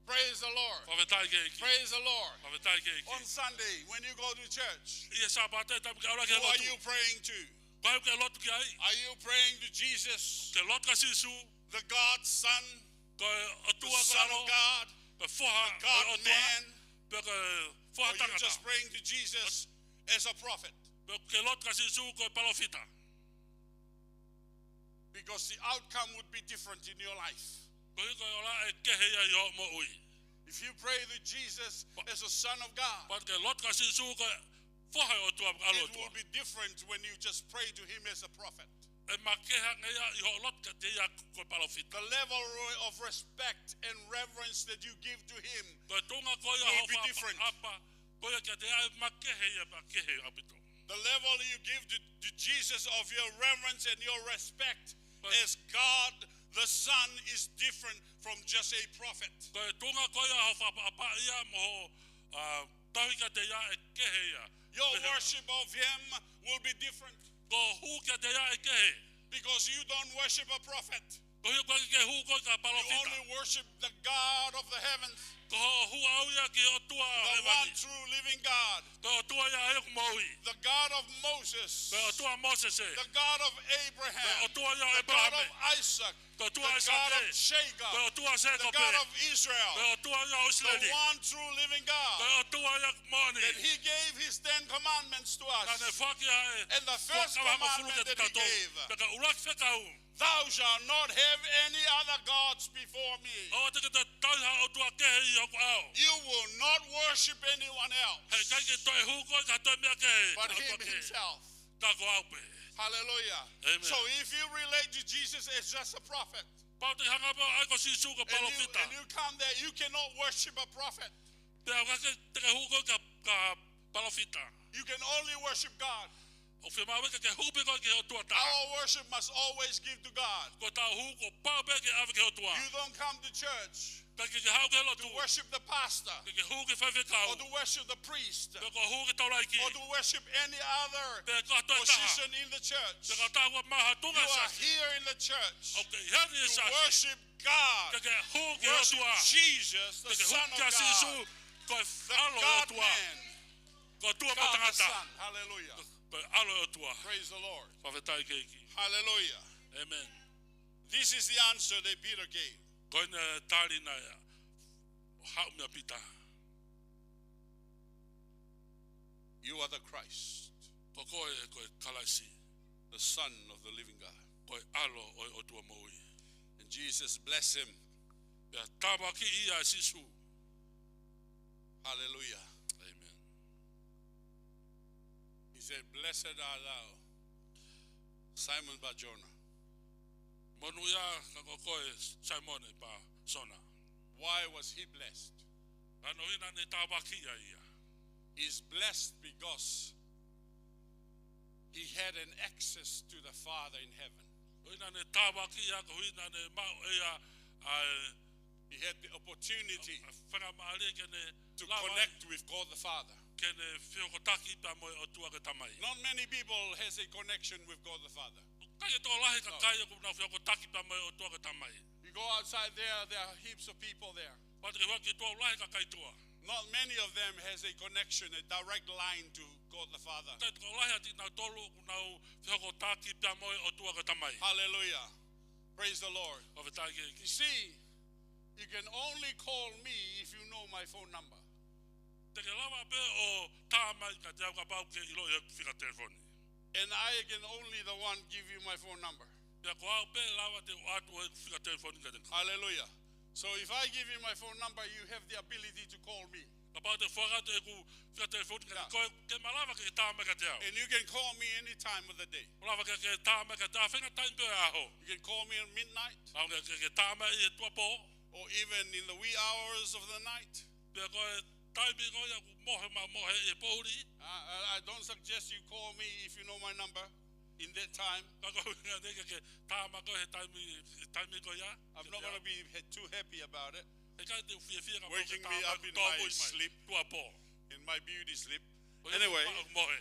Praise the Lord. Fakafetaʻi ki he ʻEiki. Praise the Lord. Fakafetaʻi ki he ʻEiki. On Sunday, when you go to church, ʻI he Sāpate taimi ʻoku ke ʻalu ai ki he lotu. who are you praying to? Ko hai ʻoku ke lotu ki ai? Are you praying to Jesus, Ke lotu kia Sīsū. the God's Son, Ko e ʻOtua the ko e Son ʻAlo. of God, Ko e Foha the God ʻo e ʻOtua. man? Pe ko e Foha Or you tangata. just praying to Jesus as a prophet? Pe ʻoku ke lotu kia Sīsū ko e palōfita. Because the outcome would be different in your life. Koeʻuhi ko e ola ʻe kehe ia ʻi hoʻo moʻui. If you pray to Jesus But as a son of God, Pea ke lotu kia Sīsū ko e Foha ʻo e ʻOtua, ʻAlo ʻo e ʻOtua. It will be different when you just pray to him as a prophet. ʻE makehe ange ia ʻi hoʻo lotu kiate ia ko e palōfita. The level of respect and reverence that you give to him Ko e tuʻunga ko ia will be hoʻo different. fakaʻapaʻapa ko ia kiate ia ʻe makehe ia pea kehe ʻaupito. The level you give to, to Jesus of your reverence and your respect Ko e as God the Son is different from just a prophet. Ko e tuʻunga ko ia hoʻo fakaʻapaʻapa ia mo hoʻo, ʻa, tauhi kiate ia ʻe kehe ia. Your Ko e worship of him will be different. Ko hoʻo hū kiate ia ʻe kehe. Because you don't worship a prophet. Koeʻuhi ʻoku ʻikai ke ke hū koe ki ha palōfita. You only worship the God of the heavens. Ko hoʻo hū ʻaʻau ia ki he ʻOtua ʻo hēvani. The one true living God. Ko e ʻOtua ia ʻa ia ʻoku moʻui. The God of Moses. Ko e ʻOtua ʻo Mōsese. The God of Abraham. Ko e ʻOtua ia ʻo ʻĒpalahame. The God of Isaac. Ko e ʻOtua ʻo ʻAisake. The God of Jacob. Ko e ʻOtua ʻo Sēkope. The God of Israel. Ko e ʻOtua ia ʻo ʻIsileli. The one true living God. Ko e ʻOtua ia ʻoku moʻoni. That he gave his Ten Commandments to us. Naʻa ne foaki ʻa e And the first fuakava hongofulu commandment that he kiate kitautolu. gave, Pea ko e ʻuluaki fekau. Thou shalt not have any other gods before me. ʻOua te ke toe tauhi ha ʻotua kehe ʻi hoku ʻao. You will not worship anyone else. He ʻikai ke toe hū koe ki ha toe meʻa kehe, But ʻotua him kehe. himself. Ka ko au pē. Hallelujah. Amen. So if you relate to Jesus as just a prophet, Kapau te ke hanga pē ʻo ʻai ko Sīsū ko e and you, palōfita. and you come there, you cannot worship a prophet. Pea ʻoua te ke hū koe ki ha, ki ha palōfita. You can only worship God. ʻOku fiemaʻu ke ke hū pē koe ki he ʻOtua taha. Our worship must always give to God. Ko ʻetau hū kuo pau pē ke ʻave ki he ʻOtua. You don't come to church Ka ke ke haʻu ki he lotu. to worship the pastor Ke ke hū ki he faifekau. or to worship the priest Pe ko e hū ki he taulaʻeiki. or to worship any other Pe ko e taha. position in the church. Pe ko e taha ʻoku maʻu ha tuʻunga You are siasi. here in the church ʻOku ke ʻi heni he to siasi. worship God. Ke ke hū ki he Worship ʻOtua. Jesus, the Ke ke hū Son of kia God, Sīsū, ko e the ʻAlo ʻo e ʻOtua. God-man, Ko e ʻOtua God the maʻu tangata. Son. Hallelujah. Ko e ʻAlo ʻo e ʻOtua. Praise the Lord. Fakafetaʻi ki he ʻEiki. Hallelujah. Amen. This is the answer that Peter gave. Ko ʻene tali naʻe haʻu meia Pita. You are the Christ, Ko koe ko e Kalaisi. the Son of the living God. Ko e ʻAlo ʻo e ʻOtua moʻui. And Jesus blessed him. Pea tāpuakiʻi ia ʻe Sīsū. Hallelujah. Amen. He said, "Blessed art thou, Simon Bar-Jonah." Monūʻia ka ko koe Saimone Bar-Sona. Why was he blessed? Ka ko e ʻuhinga naʻe tāpuakiʻi ai ia. He's blessed because he had an access to the Father in heaven. Ko e ʻuhinga naʻe tāpuakiʻi ia, ko e ʻuhinga naʻe maʻu ʻe ia ʻa e He had the opportunity ʻa e faingamālie ke ne to lava connect with God the Father. ke ne fehokotaki pea mo e ʻOtua ko e Tamai. Not many people has a connection with God the Father. ʻIkai ke tokolahi e No. kakai ʻoku nau fehokotaki pea mo e ʻOtua ko e Tamai. You go outside there, there are heaps of people there. Pea te ke hū ki tuʻa, lahi e kakai tuʻa. Not many of them has a connection, a direct line to God the Father. ʻIkai tokolahi ʻiate kinautolu ʻoku nau fehokotaki pea mo e ʻOtua ko e Tamai. Hallelujah. Praise the Lord. Fakafetaʻi ki he ʻEiki. You see, you can only call me if you know my phone number. Te ke lava pē ʻo tā mai kiate au kapau ʻoku ke ʻiloʻi e fika telefoni. And I can only the one give you my phone number. Pea ko au pē lava te u ʻoatu e fika telefoni kiate koe. Hallelujah. So if I give you my phone number, you have the ability to call me. Kapau te u foaki atu ʻeku fika telefoni kiate Yeah. koe, ke malava ke tā mai kiate au. And you can call me any time of the day. Malava ke, ke tā mai kiate au, ʻi he faʻahinga taimi pē ʻo e ʻaho. You can call me at midnight. Malava ke, ke, ke tā mai ʻi he tuʻuapō. Or even in the wee hours of the night. Pea ko e taimi ko ia ʻoku mohe maʻu mohe ʻi he poʻuli. I, I, I don't suggest you call me if you know my number in that time. Ka ko e ʻuhinga naʻe ʻikai ke tā mai koe he taimi, he taimi ko ia. I'm not gonna be he-, too happy about it. ʻIkai te u fiefia kapau ʻoku ke Waking tā me mai up in tōmui my mai sleep, tuʻuapō. in my beauty sleep. Ko ia Anyway, maʻu mohe.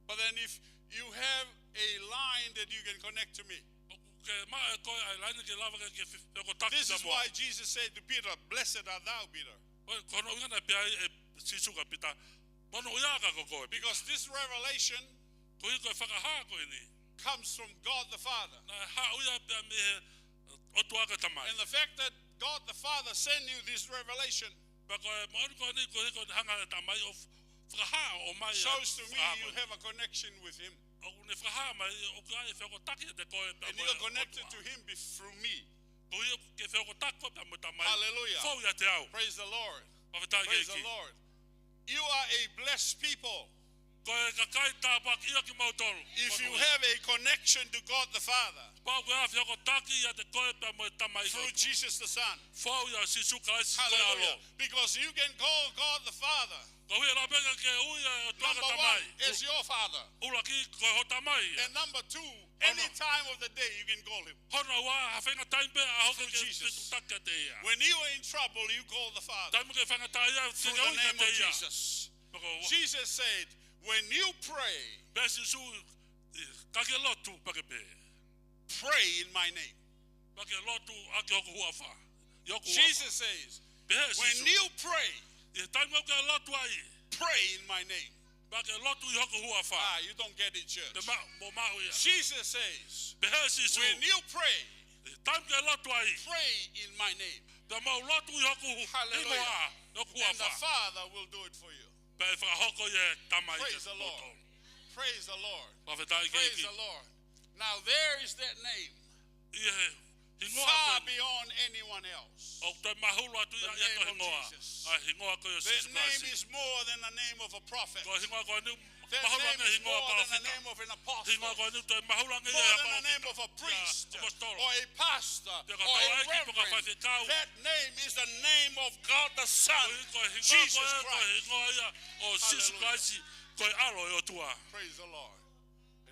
But then if you have a line that you can connect to me, ʻOku ke maʻu ʻe koe ʻa e laine ke lava ke, ke fe-, fehokotaki This is why Jesus said to Peter, "Blessed art thou, Peter." Ko, ko hono ʻuhinga naʻe pehē ai ʻe Sīsū kia Pita, monūʻia ka ko koe. Because this revelation Koeʻuhi ko e fakahā ko eni. comes from God the Father. Naʻe haʻu ia pea mei he ʻOtua ko e Tamai. And the fact that God the Father sent you this revelation Pea ko e moʻoni ko eni koeʻuhi ko e hanga ʻe he Tamai ʻo fakahā ʻo ʻomai ʻa e shows to me fakahā you ko eni. have a connection with him. ʻOku ne fakahā mai ʻoku ʻi ai e fehokotaki ʻiate koe pea And mo e you're connected ʻOtua. to him be-, through me. Koeʻuhi ʻoku ke fehokotaki koe pea mo e Tamai. Hallelujah. Fou ʻiate au. Praise the Lord. Fakafetaʻi ki he ʻEiki. Praise the Lord. You are a blessed people. Ko e kakai tāpuakiʻi ʻa kimoutolu. If you Monūʻia. have a connection to God the Father Kapau ʻoku ʻi ai e fehokotaki ʻiate koe pea mo e Tamai ko e through ʻOtua. Jesus the Son. Fou ʻia Sīsū Kalaisi ko e ʻAlo. Hallelujah. Because you can call God the Father. Koeʻuhi ʻe lava pē ke ke ui ʻa e ʻOtua ko e Tamai. Number one, as your father. ʻUluaki ko ho tamai ia. And number two, Hono. any time of the day you can call him. Hono ua, ha faʻahinga taimi pē ʻo e ʻaho ke Through ke Jesus. fetuʻutaki kiate ia. When you are in trouble, you call the Father. Taimi ʻoku ke faingataʻaʻia, te ke ui kiate ia. Through the name of Jesus. Pea ko e ua. Jesus said, "When you pray," Pehē ʻe Sīsū, ʻi, ka ke lotu pea ke pehē. "Pray in my name." Pea ke lotu ʻaki hoku huafa. ʻI hoku huafa. Jesus says, Pehē ʻe Sīsū. "When you pray, ʻI he taimi ʻoku ke lotu ai. pray in my name." Pea ke lotu ʻi hoku huafa. Ah, you don't get it, church. Te ma-, mo maʻu ia. Jesus says, Pehē ʻe Sīsū. "When you pray, ʻI he taimi ʻoku ke lotu ai. pray in my name." Pea mou lotu ʻi hoku hu-, Hallelujah. hingoa, hoku And the huafa. Father will do it for you. Pea ʻe fakahoko ia ʻe he Tamai Praise the Lord. kimoutolu. Praise the Lord. Fakafetaʻi ki he Praise ʻEiki. the Lord. Now there is that name. ʻI he hingoa Far ko eni. beyond anyone else. ʻOku toe mahulu atu ia The ʻi he name of hingoa. Jesus. ʻA e hingoa ko ia ʻo That Sīsū name Kalaisi. is more than the name of a prophet. Ko e hingoa ko eni That mahulu name ange e is hingoa more than the palōfita. name of an apostle. Hingoa ko eni toe mahulu ange More ia than the name palōfita. of a priest ʻAposetolo. or a pastor Pea ko or a taulaʻeiki, pea ko e reverend. faifekau. That name is the name of God the Son, Ko e, ko e hingoa Jesus ko e, ko e Christ. hingoa ia ʻo Sīsū Hallelujah. Kalaisi, ko e ʻAlo ʻo e ʻOtua. Praise the Lord.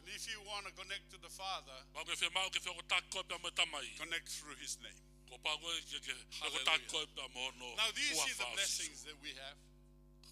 If you want to connect to the Father, Kapau ʻoku ke fiemaʻu ke feʻofaʻaki koe pea mo e Tamai, connect through his name. Kuo pau koe ke, ke feʻofaʻaki Hallelujah. koe pea mo hono Now, do you see the huafa ʻo blessings Sīsū. that we have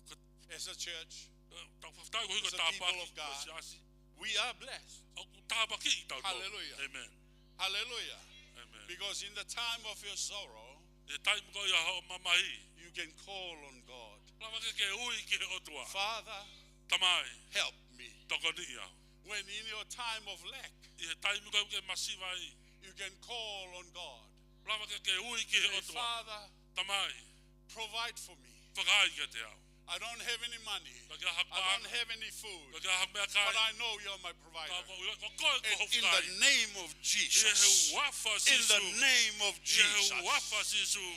Ko, as a church, ʻetau fakafetaʻi koeʻuhi ko e as a people tāpuaki of ko e God? siasi. We are blessed. ʻOku tāpuakiʻi kitautolu. Hallelujah. Amen. Hallelujah. Amen. Because in the time of your sorrow, ʻI he taimi ko ia hoʻo mamahi, you can call on God. Lava ke ke ui ki he ʻOtua. Father, Tamai, help me. Tokoniʻi au. When in your time of lack, ʻI he taimi ko ē ʻoku ke masiva ai, you can call on God. Lava ke ke ui ki he Say, ʻOtua. Father, Tamai, provide for me. Fakaai kiate au. I don't have any money. ʻIkai ke ʻi ai haʻaku paʻanga. I don't have any food. ʻIkai ke ʻi ai haʻaku meʻakai. But I know you're my provider. Ka ko, ko koe ko And hoku in the fakaai. name of Jesus. ʻI he huafa ʻo Sīsū. In the name of Jesus. ʻI he huafa ʻo Sīsū.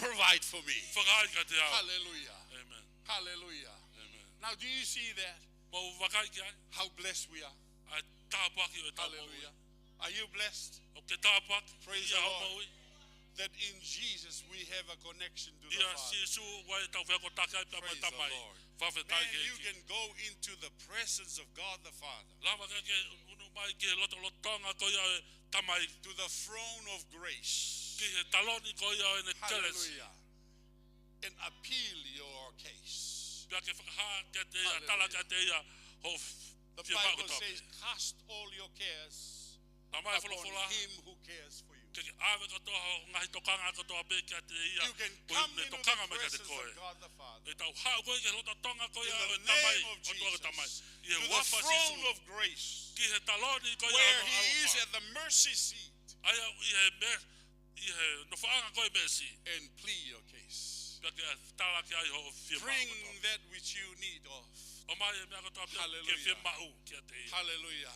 Provide for me. Fakaai kiate au. Hallelujah. Amen. Hallelujah. Amen. Now, do you see that? Mou vakai ki ai. How blessed we are. ʻA e tāpuaki ʻo ʻetau moʻui. Hallelujah. Are you blessed? ʻOku ke tāpuaki? Praise the Lord. ʻIa hoʻo moʻui. That in Jesus we have a connection to the Father. ʻIa Sīsū ʻoku ʻi ai ʻetau feʻofaʻaki ai pea mo e Tamai. Praise the Lord. Fakafetaʻi ki he ʻEiki. Man, you can go into the presence of God the Father. Lava ke ke unu mai ki he lotolotonga ko ia ʻo e Tamai. To the throne of grace. Ki he taloni ko ia ʻo ʻene kelesi. Hallelujah. And appeal your case. Pea ke fakahā kiate ia, Hallelujah. tala kiate ia hoʻo f-, The fiemaʻu Bible kotoa says, pē. Cast all your cares Talamai ʻe he upon folofola, him who cares for you. ke ke ʻave kotoa hoʻo ngaahi tokanga kotoa pē kiate ia, You can koeʻuhi come ne into the tokanga mai kiate presence koe. of God the Father. ʻEtau haʻu ko ē ki he lotolotonga ko ia ʻo e Tamai, ʻOtua ko e Tamai. In the name of Jesus. ʻI he huafa ʻo Sīsū. To the throne of grace. Ki he taloni ko ia Where ʻo e he is ʻaloʻofa. at the mercy seat. ʻA ia ʻi he me-, ʻi he nofoʻanga ko ē ʻo e meesi. And plead your case. Pea ke tala ki ai hoʻo fiemaʻu kotoa. Bring that which you need of. ʻOmai e meʻa kotoa pē ʻoku ke Hallelujah. fiemaʻu kiate ia. Hallelujah.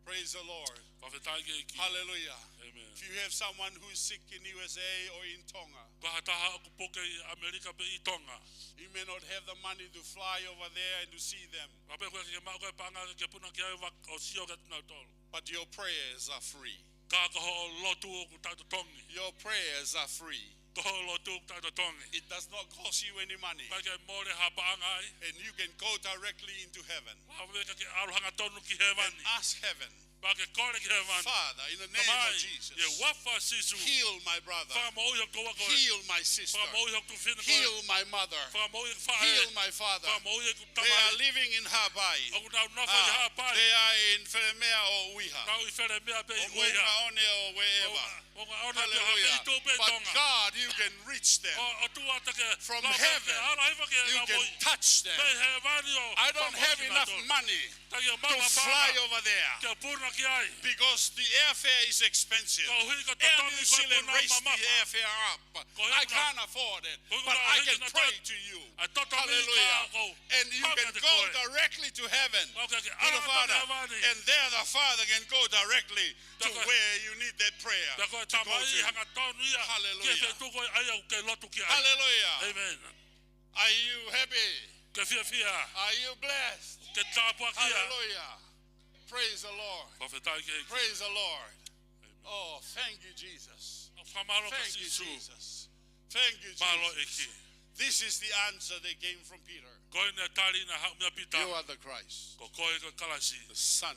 Praise the Lord. Fakafetaʻi ki he ʻEiki. Hallelujah. Amen. If you have someone who is sick in U S A or in Tonga, Ko ha taha ʻoku puke ʻi ʻAmelika pe ʻi Tonga. you may not have the money to fly over there and to see them. Kapau ʻoku ʻikai ke ke maʻu koe e paʻanga ke puna ki ai ʻo sio kiate kinautolu. But your prayers are free. Ka ko hoʻo lotu ʻoku taʻetotongi. Your prayers are free. Ko hoʻo lotu ʻoku taʻetotongi. It does not cost you any money. ʻIkai ke mole ha paʻanga ai. And you can go directly into heaven. Lava ke ke ʻalu hangatonu ki hēvani. And ask heaven, Pea ke kole ki hēvani. Father, in the name of Tamai, Jesus, ʻi he huafa ʻo Sīsū. heal my brother. Fakamoʻui hoku tokoua ko ē. Heal my sister. Fakamoʻui hoku tuofefine ko ē. Heal my mother. Fakamoʻui hoku faʻē. Heal my father. Fakamoʻui hoku tamai. They are living in Haʻapai. ʻOku nau nofo ʻi Ah, Haʻapai. They are in Felemea or ʻUiha. Nau ʻi Felemea pe ʻi ʻUiha. Moʻungaʻone or wherever. Moʻunga-, Moʻungaʻone pe Hallelujah. Haʻapai, ʻi tuʻa pe ʻi Tonga. But God, you can reach them. ʻO, ʻOtua te ke From heaven, ala hifo ki he you can touch them. Mei hēvani ʻo fakamoʻui kinautolu. I don't have enough money Taʻe ke maʻu ha paʻanga. to fly over there. Ke puna ki ai. Because the airfare is expensive. Koeʻuhi ko e Air totongi New ko e Zealand puna raised the mamafa. airfare up. Koeʻuhi I ko e can't afford it, Koeʻuhi ko e but I can pray to you. ʻA e totongi Hallelujah. ka ko And you can go directly to heaven, to the Father. And there the Father can go directly to where you need that prayer to go to. Hallelujah. Hallelujah. Are you happy? Are you blessed? Hallelujah. Praise the Lord. Praise the Lord. Oh, thank you, Jesus. Thank you, Jesus. Thank you, Jesus. This is the answer that came from Peter. Ko ʻene tali naʻe haʻu meia Pita. You are the Christ, the Son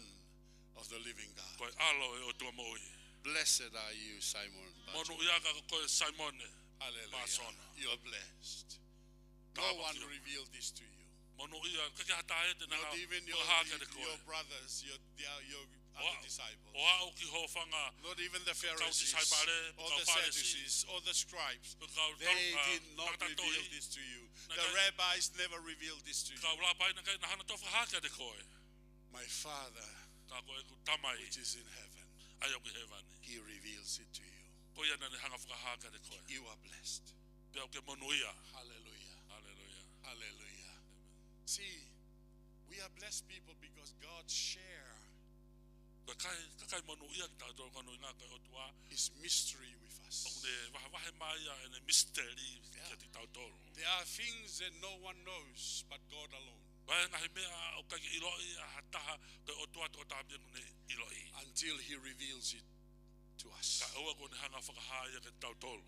of the living God. Ko e ʻAlo ʻo e ʻOtua moʻui. Blessed are you, Simon Bar-Jonah. Monūʻia ka ko koe Saimone Bar-Jonah. Hallelujah. You are blessed. No one revealed this to you. Monūʻia, ʻikai ke ʻi ai ha taha ʻe te nanga fakahā kiate koe. Not even your, your brothers, your, the, your other disciples. ʻO aʻu ki hoʻo fanga kau tisaipale, pe kau Fālesi, pe kau tau-, uh, takataha tohi. They did not reveal this to you. The rabbis never revealed this to you. Kau lāpai naʻe ʻikai ke nau hanga ʻo toe fakahā kiate koe. My Father, Ka ko ʻeku Tamai, which is in heaven, ʻa ia ʻoku ʻi hēvani, he reveals it to you. Ko ia naʻa ne hanga ʻo fakahā kiate koe. You are blessed. Pea ʻoku ke monūʻia. Hallelujah. Hallelujah. Hallelujah. Amen. See, we are blessed people because God share Ko e kakai, kakai monūʻia kitautolu ko hono ʻuhinga ko e ʻOtua. His mystery with us. ʻOku ne vahevahe mai ʻa ʻene misiteli kiate kitautolu. Yeah. There are things that no one knows but God alone. ʻOku ʻi ai e ngaahi meʻa ʻoku ʻikai ke ʻiloʻi ʻe ha taha, ko e ʻOtua tokotaha pē ʻoku ne ʻiloʻi. Until he reveals it to us. Kae ʻoua kuo ne hanga ʻo fakahā ia kiate kitautolu.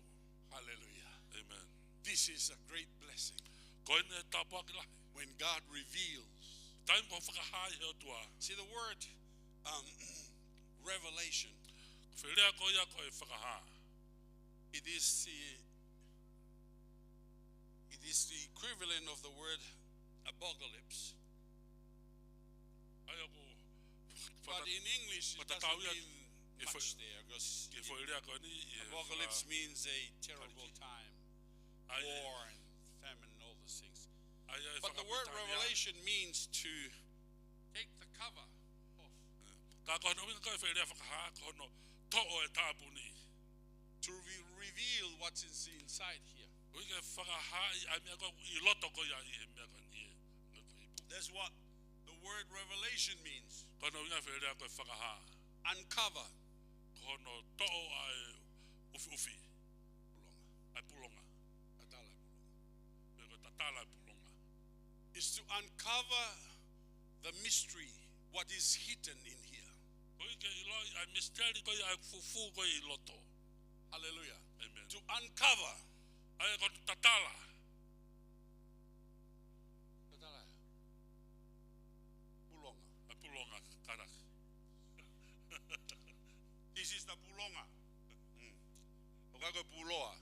Hallelujah. Amen. This is a great blessing. Ko ʻene tāpuaki lahi. When God reveals. Taimi ʻoku fakahā ai ʻe he ʻOtua. See, the word um, revelation. Ko e foʻi lea ko ia ko e fakahā. It is the, it is the equivalent of the word apocalypse. ʻA ia ko But in English, it doesn't mean much there, because apocalypse means a terrible time, war and famine, all those things. But ko e foʻi, ko e foʻi lea ko eni ʻi he faka-, Paliki. ʻA ia, ʻa ia ʻi he faka-Pilitānia. But the word revelation means to take the cover off. Ka ko hono ʻuhinga ko e foʻi lea fakahā, ko hono toʻo e tāpuni. To re-, reveal what is inside here. ʻOku ʻikai ke fakahaaʻi ʻa e meʻa ko ē ʻi loto ko ia ʻi he meʻa ko eni, ʻi he, ʻi he ipu. That's what the word revelation means. Ko hono ʻuhinga e foʻi lea ko e fakahā. Uncover. Ko hono toʻo ʻa e ʻufiʻufi. Pulonga. ʻA e pulonga. Tatala e pulonga. Pe ko e tatala e pulonga. Is to uncover the mystery, what is hidden in here. Koeʻuhi ke ʻiloʻi ʻa e misiteli ko ia ʻoku fufū ko ia ʻi loto. Hallelujah. Amen. To uncover. ʻA ia ko e tatala. Tatala. Pulonga. ʻA e pulonga, kātaki. This is the pulonga. Mm. ʻOku ʻikai ko e puloa.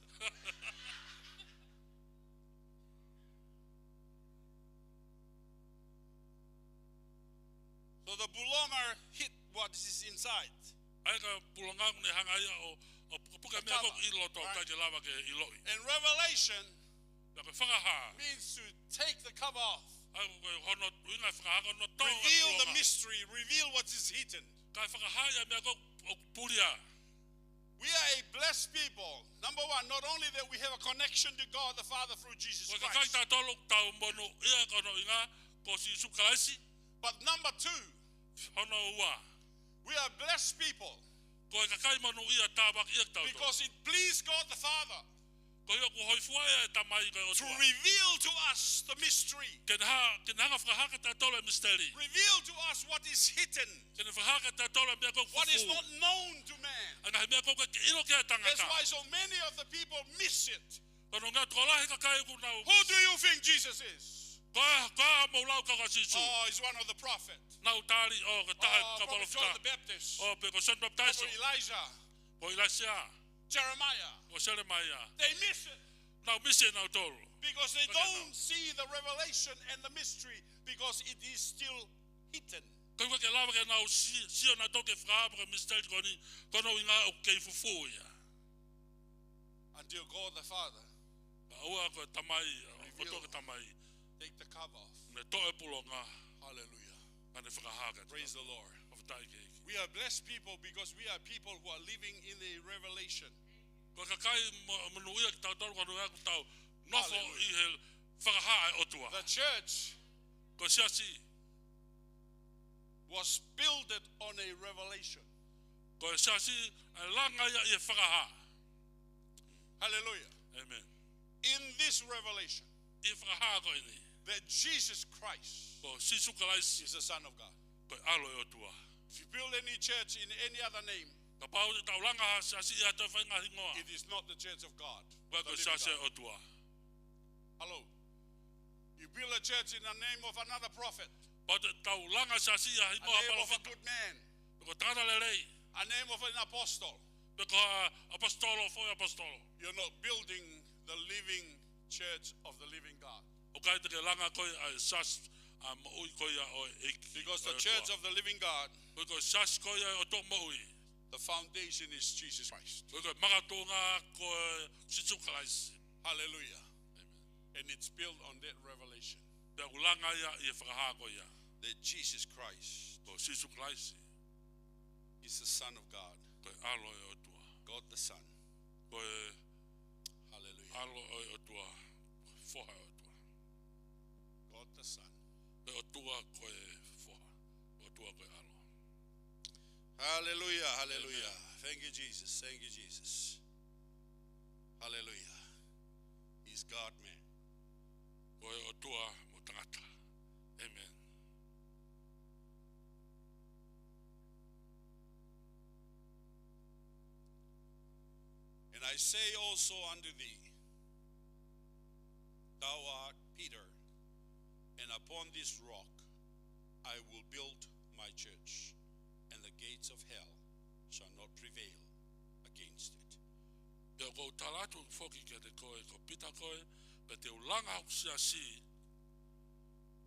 So the pulonga hid what is inside. ʻA ia ko e pulonga ʻoku ne hanga ia ʻo, ʻo pukepuke e meʻa ko ē ʻi loto, right? ʻIkai ke lava ke ʻiloʻi. And revelation Pea ko e fakahā. Means to take the cover off. ʻA ia ko e hono ʻuhinga e fakahā ko hono toʻo e pulonga. Reveal the mystery, reveal what is hidden. Kae fakahā ʻa e meʻa ko ē ʻoku pulia. We are a blessed people. Number one, not only that we have a connection to God the Father through Jesus Christ. Ko e kakai tautolu ʻoku tau monūʻia ko hono ʻuhinga ko Sīsū Kalaisi. But number two, Hono ua. We are blessed people. Ko e kakai monūʻia, tāpuakiʻia kitautolu. Because it pleased God the Father Koeʻuhi ʻoku hōifua ʻa e Tamai ko e ʻOtua. To reveal to us the mystery. Ke ne ha-, ke ne hanga fakahā kiate kitautolu e misiteli. Reveal to us what is hidden. Ke ne fakahā kiate kitautolu e meʻa ʻoku fufū. What is not known to man. ʻA e ngaahi meʻa ʻoku ʻikai ke ʻilo ki ai ʻa e tangata. That's why so many of the people miss it. Ko hono ʻuhinga tokolahi e kakai ʻoku nau. Who do you think Jesus is? Ko e hā, ko e hā ʻoku mou lau ko e kau ʻa Sīsū? Oh, he's one of the prophet. Nau tali, ʻo, ko e taha e kau palōfita. Oh, Prophet John the Baptist. ʻO, pe ko Sione Papitaiso. Prophet Elijah. Ko ʻIlaisiā. Jeremiah. Ko Selemaia. They miss it. Nau misi ʻe nautolu. Because they don't see the revelation and the mystery, because it is still hidden. Koeʻuhi ʻoku ʻikai ke lava ke nau si-, sio nautolu ki he fakahā pe ko e misiteli ko eni, ko hono ʻuhinga ʻoku kei fufū ia. Until God the Father Kae ʻoua ko e Tamai, reveal, ʻOtua ko e Tamai. Take the cover off. Ne toʻo e pulonga. Hallelujah. Kae ne fakahā kiate kitautolu. Praise the Lord. Fakafetaʻi ki he ʻEiki. We are blessed people because we are people who are living in a revelation. Ko e kakai mo-, monūʻia kitautolu ko hono ʻuhinga ʻoku tau nofo, hallelujah, ʻi he fakahā ʻa e ʻOtua. The church Ko e siasi was built on a revelation. Ko e siasi ʻoku langa ia ʻi he fakahā. Hallelujah. Amen. In this revelation, ʻI he fakahā ko eni. That Jesus Christ Ko Sīsū Kalaisi. Is the Son of God. Ko e ʻAlo ʻo e ʻOtua. If you build any church in any other name, Kapau te tau langa ha siasi ʻi ha toe faʻahinga hingoa. It is not the church of God, the living God. ʻOku ʻikai ko e siasi ʻo e ʻOtua. Hello. You build a church in the name of another prophet. Kapau te tau langa siasi ʻi ha hingoa ha palōfita. A name of a good man. Pe ko e tangata lelei. A name of an apostle. Pe ko ha ʻaposetolo, foʻi ʻaposetolo. You're not building the living church of the living God. ʻOku ʻikai te ke langa koe ʻa e siasi moʻui ko ia ʻo e ʻEiki. Because the church of the living God, Koeʻuhi ko e siasi ko ia ʻo e ʻOtua moʻui. The foundation is Jesus Christ. Koeʻuhi ko e makatuʻunga ko Sīsū Kalaisi. Hallelujah. Amen. And it's built on that revelation. Pea ʻoku langa ia ʻi he fakahā ko ia. That Jesus Christ Ko Sīsū Kalaisi. Is the Son of God. Ko e ʻAlo ʻo e ʻOtua. God the Son. Ko e Hallelujah. ʻAlo ʻo e ʻOtua. Foha ʻo e ʻOtua. God the Son. Ko e ʻOtua ko e Foha. ʻOtua ko e ʻAlo. Hallelujah, hallelujah. Amen. Thank you, Jesus. Thank you, Jesus. Hallelujah. He's God man. Ko e ʻOtua mo tangata. Amen. And I say also unto thee, thou art Peter, and upon this rock I will build my church, and of hell shall not prevail against it. Pea ʻoku ou tala atu foki kiate koe, ko Pita koe, pea te u langa hoku siasi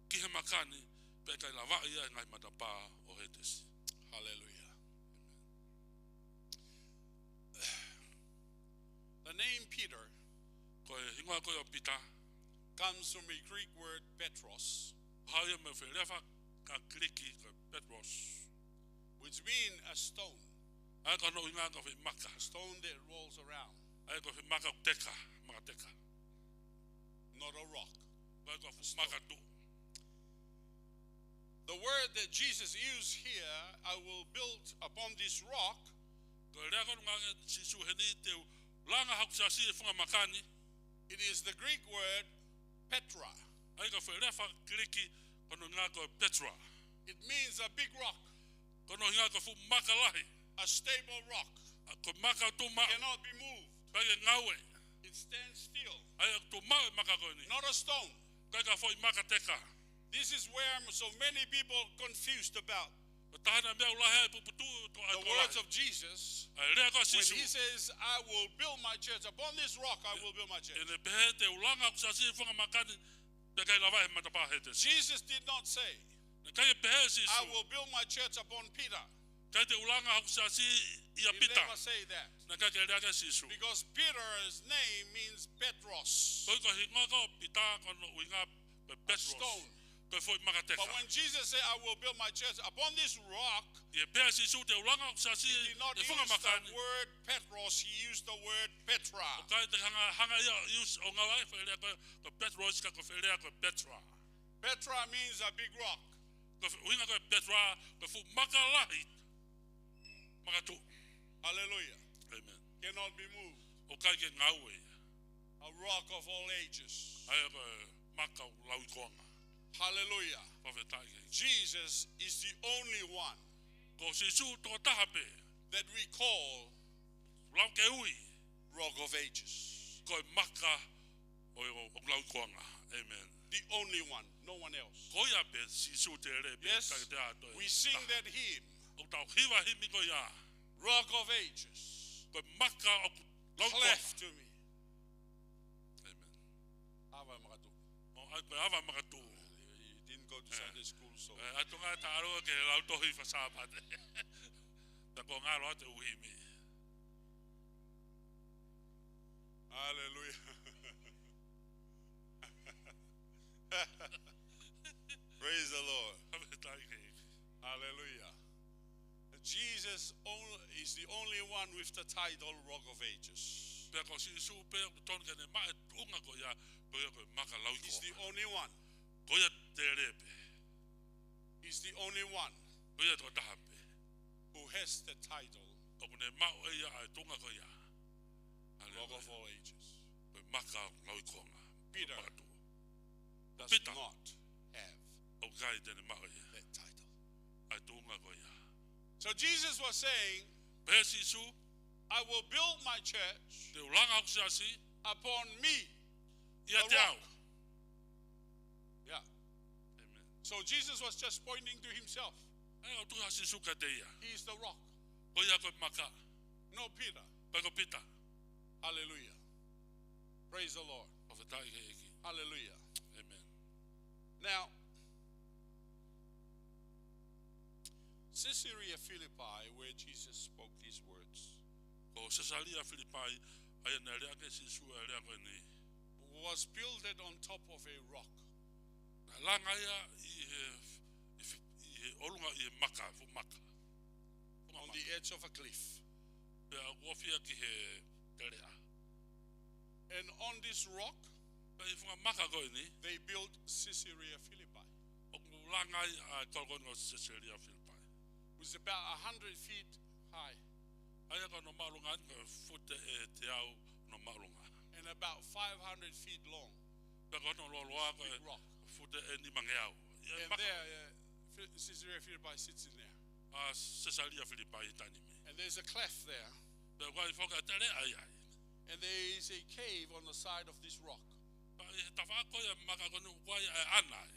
ki he maka ni, pea ʻikai lava ia ʻe he ngaahi matapā ʻo Hētesi. Hallelujah. The name Peter Ko e hingoa ko ē ʻo Pita comes from a Greek word, Petros, haʻu ia mei he foʻi lea faka-Kiliki ko e Petros, which mean a stone, ʻa ia ko hono ʻuhinga ko e foʻi maka. A stone that rolls around. ʻA ia ko e foʻi maka ʻoku teka, maka teka. Not a rock. ʻIkai ko e fuʻu maka tuʻu. The word that Jesus used here, "I will build upon this rock," Ko e lea ko ē naʻe ʻuhinga ki ai ʻa Sīsū heni, te u langa hoku siasi he funga maka ni. It is the Greek word Petra. ʻA ia ko e foʻi lea faka-Kiliki, ko hono ʻuhinga ko e Petra. It means a big rock. Ko hono ʻuhinga ko e fuʻu maka lahi. A stable rock. ʻA ia ko e maka ʻoku tuʻu maʻu. Cannot be moved. ʻIkai ke ngaue. It stands still. ʻA ia ʻoku tuʻu maʻu e maka ko eni. Not a stone. ʻIkai ko e foʻi maka teka. This is where so many people confused about Ko e taha e meʻa ʻoku lahi ai e puputuʻu ʻo e tokolahi. The words of Jesus. ʻA e lea ko ē ʻa Sīsū. When he says, "I will build my church upon this rock, I will build my church." ʻEne pehē te u langa hoku siasi he funga maka ni, pea ʻikai lava ʻe he matapā ʻo Hētesi. Jesus did not say, Naʻe ʻikai ke pehē ʻe Sīsū. "I will build my church upon Peter." ʻIkai te u langa hoku siasi ʻia Pita. He never said that. Naʻe ʻikai ke lea ki ai ʻa Sīsū. Because Peter's name means Petros. Koeʻuhi ko e hingoa ko ē ʻo Pita ko hono ʻuhinga ko e Petros. A stone. Ko e foʻi maka teka. But when Jesus said, "I will build my church upon this rock," ʻI he pehē ʻa Sīsū te u langa hoku siasi he funga maka ni. He did not use the word Petros, he used the word Petra. ʻOku ʻikai te ne hanga, hanga ia ʻo use ʻo ngāueʻaki e foʻi lea ko e, ko e Petros ka ko e foʻi lea ko e Petra. Petra means a big rock. Ko e ʻuhinga ko e Petra, ko e fuʻu maka lahi. Maka tuʻu. Hallelujah. Amen. Cannot be moved. ʻOku ʻikai ke ngaue ia. A rock of all ages. ʻA ia ko e maka ʻo e lauikuonga. Hallelujah. Fakafetaʻi ki he ʻEiki. Jesus is the only one Ko Sīsū tokotaha pē. That we call Lau ke ui. Rock of Ages. Ko e maka ʻo, ʻo, ʻo e lauikuonga. Amen. The only one, no one else. Ko ia pē Sīsū tele pē. Yes, ʻikai ke toe. We sing that hymn. ʻOku tau hiva e himi ko ia. Rock of Ages. Ko e maka ʻo e lauikuonga. Cleft to me. Amen. ʻAva makatuʻu. ʻO, ʻa ia ko e ʻava makatuʻu. He didn't go to Sunday school, so. ʻE, ʻa e tuʻunga ʻe taʻalo ke lau tohi faka-Sāpate. Pea ko e ngalo atu e ʻū himi. Hallelujah. Praise the Lord. Fakafetaʻi ki he ʻEiki. Hallelujah. Jesus only, is the only one with the title Rock of Ages. Pea ko Sīsū pē ʻoku totonu ke ne maʻu e tuʻunga ko ia, ko ia ko e maka lauikuonga. He's the only one. Ko ia tele pē. He's the only one Ko ia tokotaha pē. Who has the title ʻOku ne maʻu ʻe ia ʻa e tuʻunga ko ia. Rock of all ages. Ko e maka lauikuonga. Peter Maka tuʻu. Does Pita. Not have ʻOku ʻikai te ne maʻu ʻe ia that title. ʻA e tuʻunga ko ia. So Jesus was saying, Pehē ʻe Sīsū, "I will build my church Te u langa hoku siasi upon me, ʻiate au." Rock. Yeah. Amen. So Jesus was just pointing to himself. ʻA ia ʻoku tuku ʻa Sīsū kiate ia. He is the rock. Ko ia ko e maka. No Peter. ʻIkai ko Pita. Hallelujah. Praise the Lord. Fakafetaʻi ki he ʻEiki. Hallelujah. Amen. Now, Caesarea Philippi, where Jesus spoke these words, Ko Sesalia Filipai, ʻa ia naʻe lea ki ai ʻa Sīsū ʻa e lea ko eni. Was built on top of a rock. Naʻe langa ia ʻi he, ʻi he, ʻi he ʻolunga ʻi he maka, fuʻu maka. Fuʻu maka. On the edge of a cliff. Pea ʻoku ofi ia ki he teleʻa. And on this rock, Pea ʻi he funga maka ko eni, they built Caesarea Philippi. ʻOku langa ai ʻa e kolo ko eni ko Sesalia Filipai. It was about a hundred feet high. ʻA ia ko hono māʻolunga eni ko e fute ʻe teau hono māʻolunga. And about five hundred feet long. Pea ko hono lōloa ko e Big rock. Fute ʻe nimangeau. ʻA e And maka there, uh, Fi-, Caesarea Philippi sits in there. ʻA Sesalia Filipai ʻi he taimi ni. And there's a cleft there. Pea ʻoku ʻi ai foki ʻa e teleʻa ai. And there is a cave on the side of this rock. Pea ʻi he tafaʻaki ko ia e maka ko eni ʻoku ʻi ai ʻa e ʻana ai.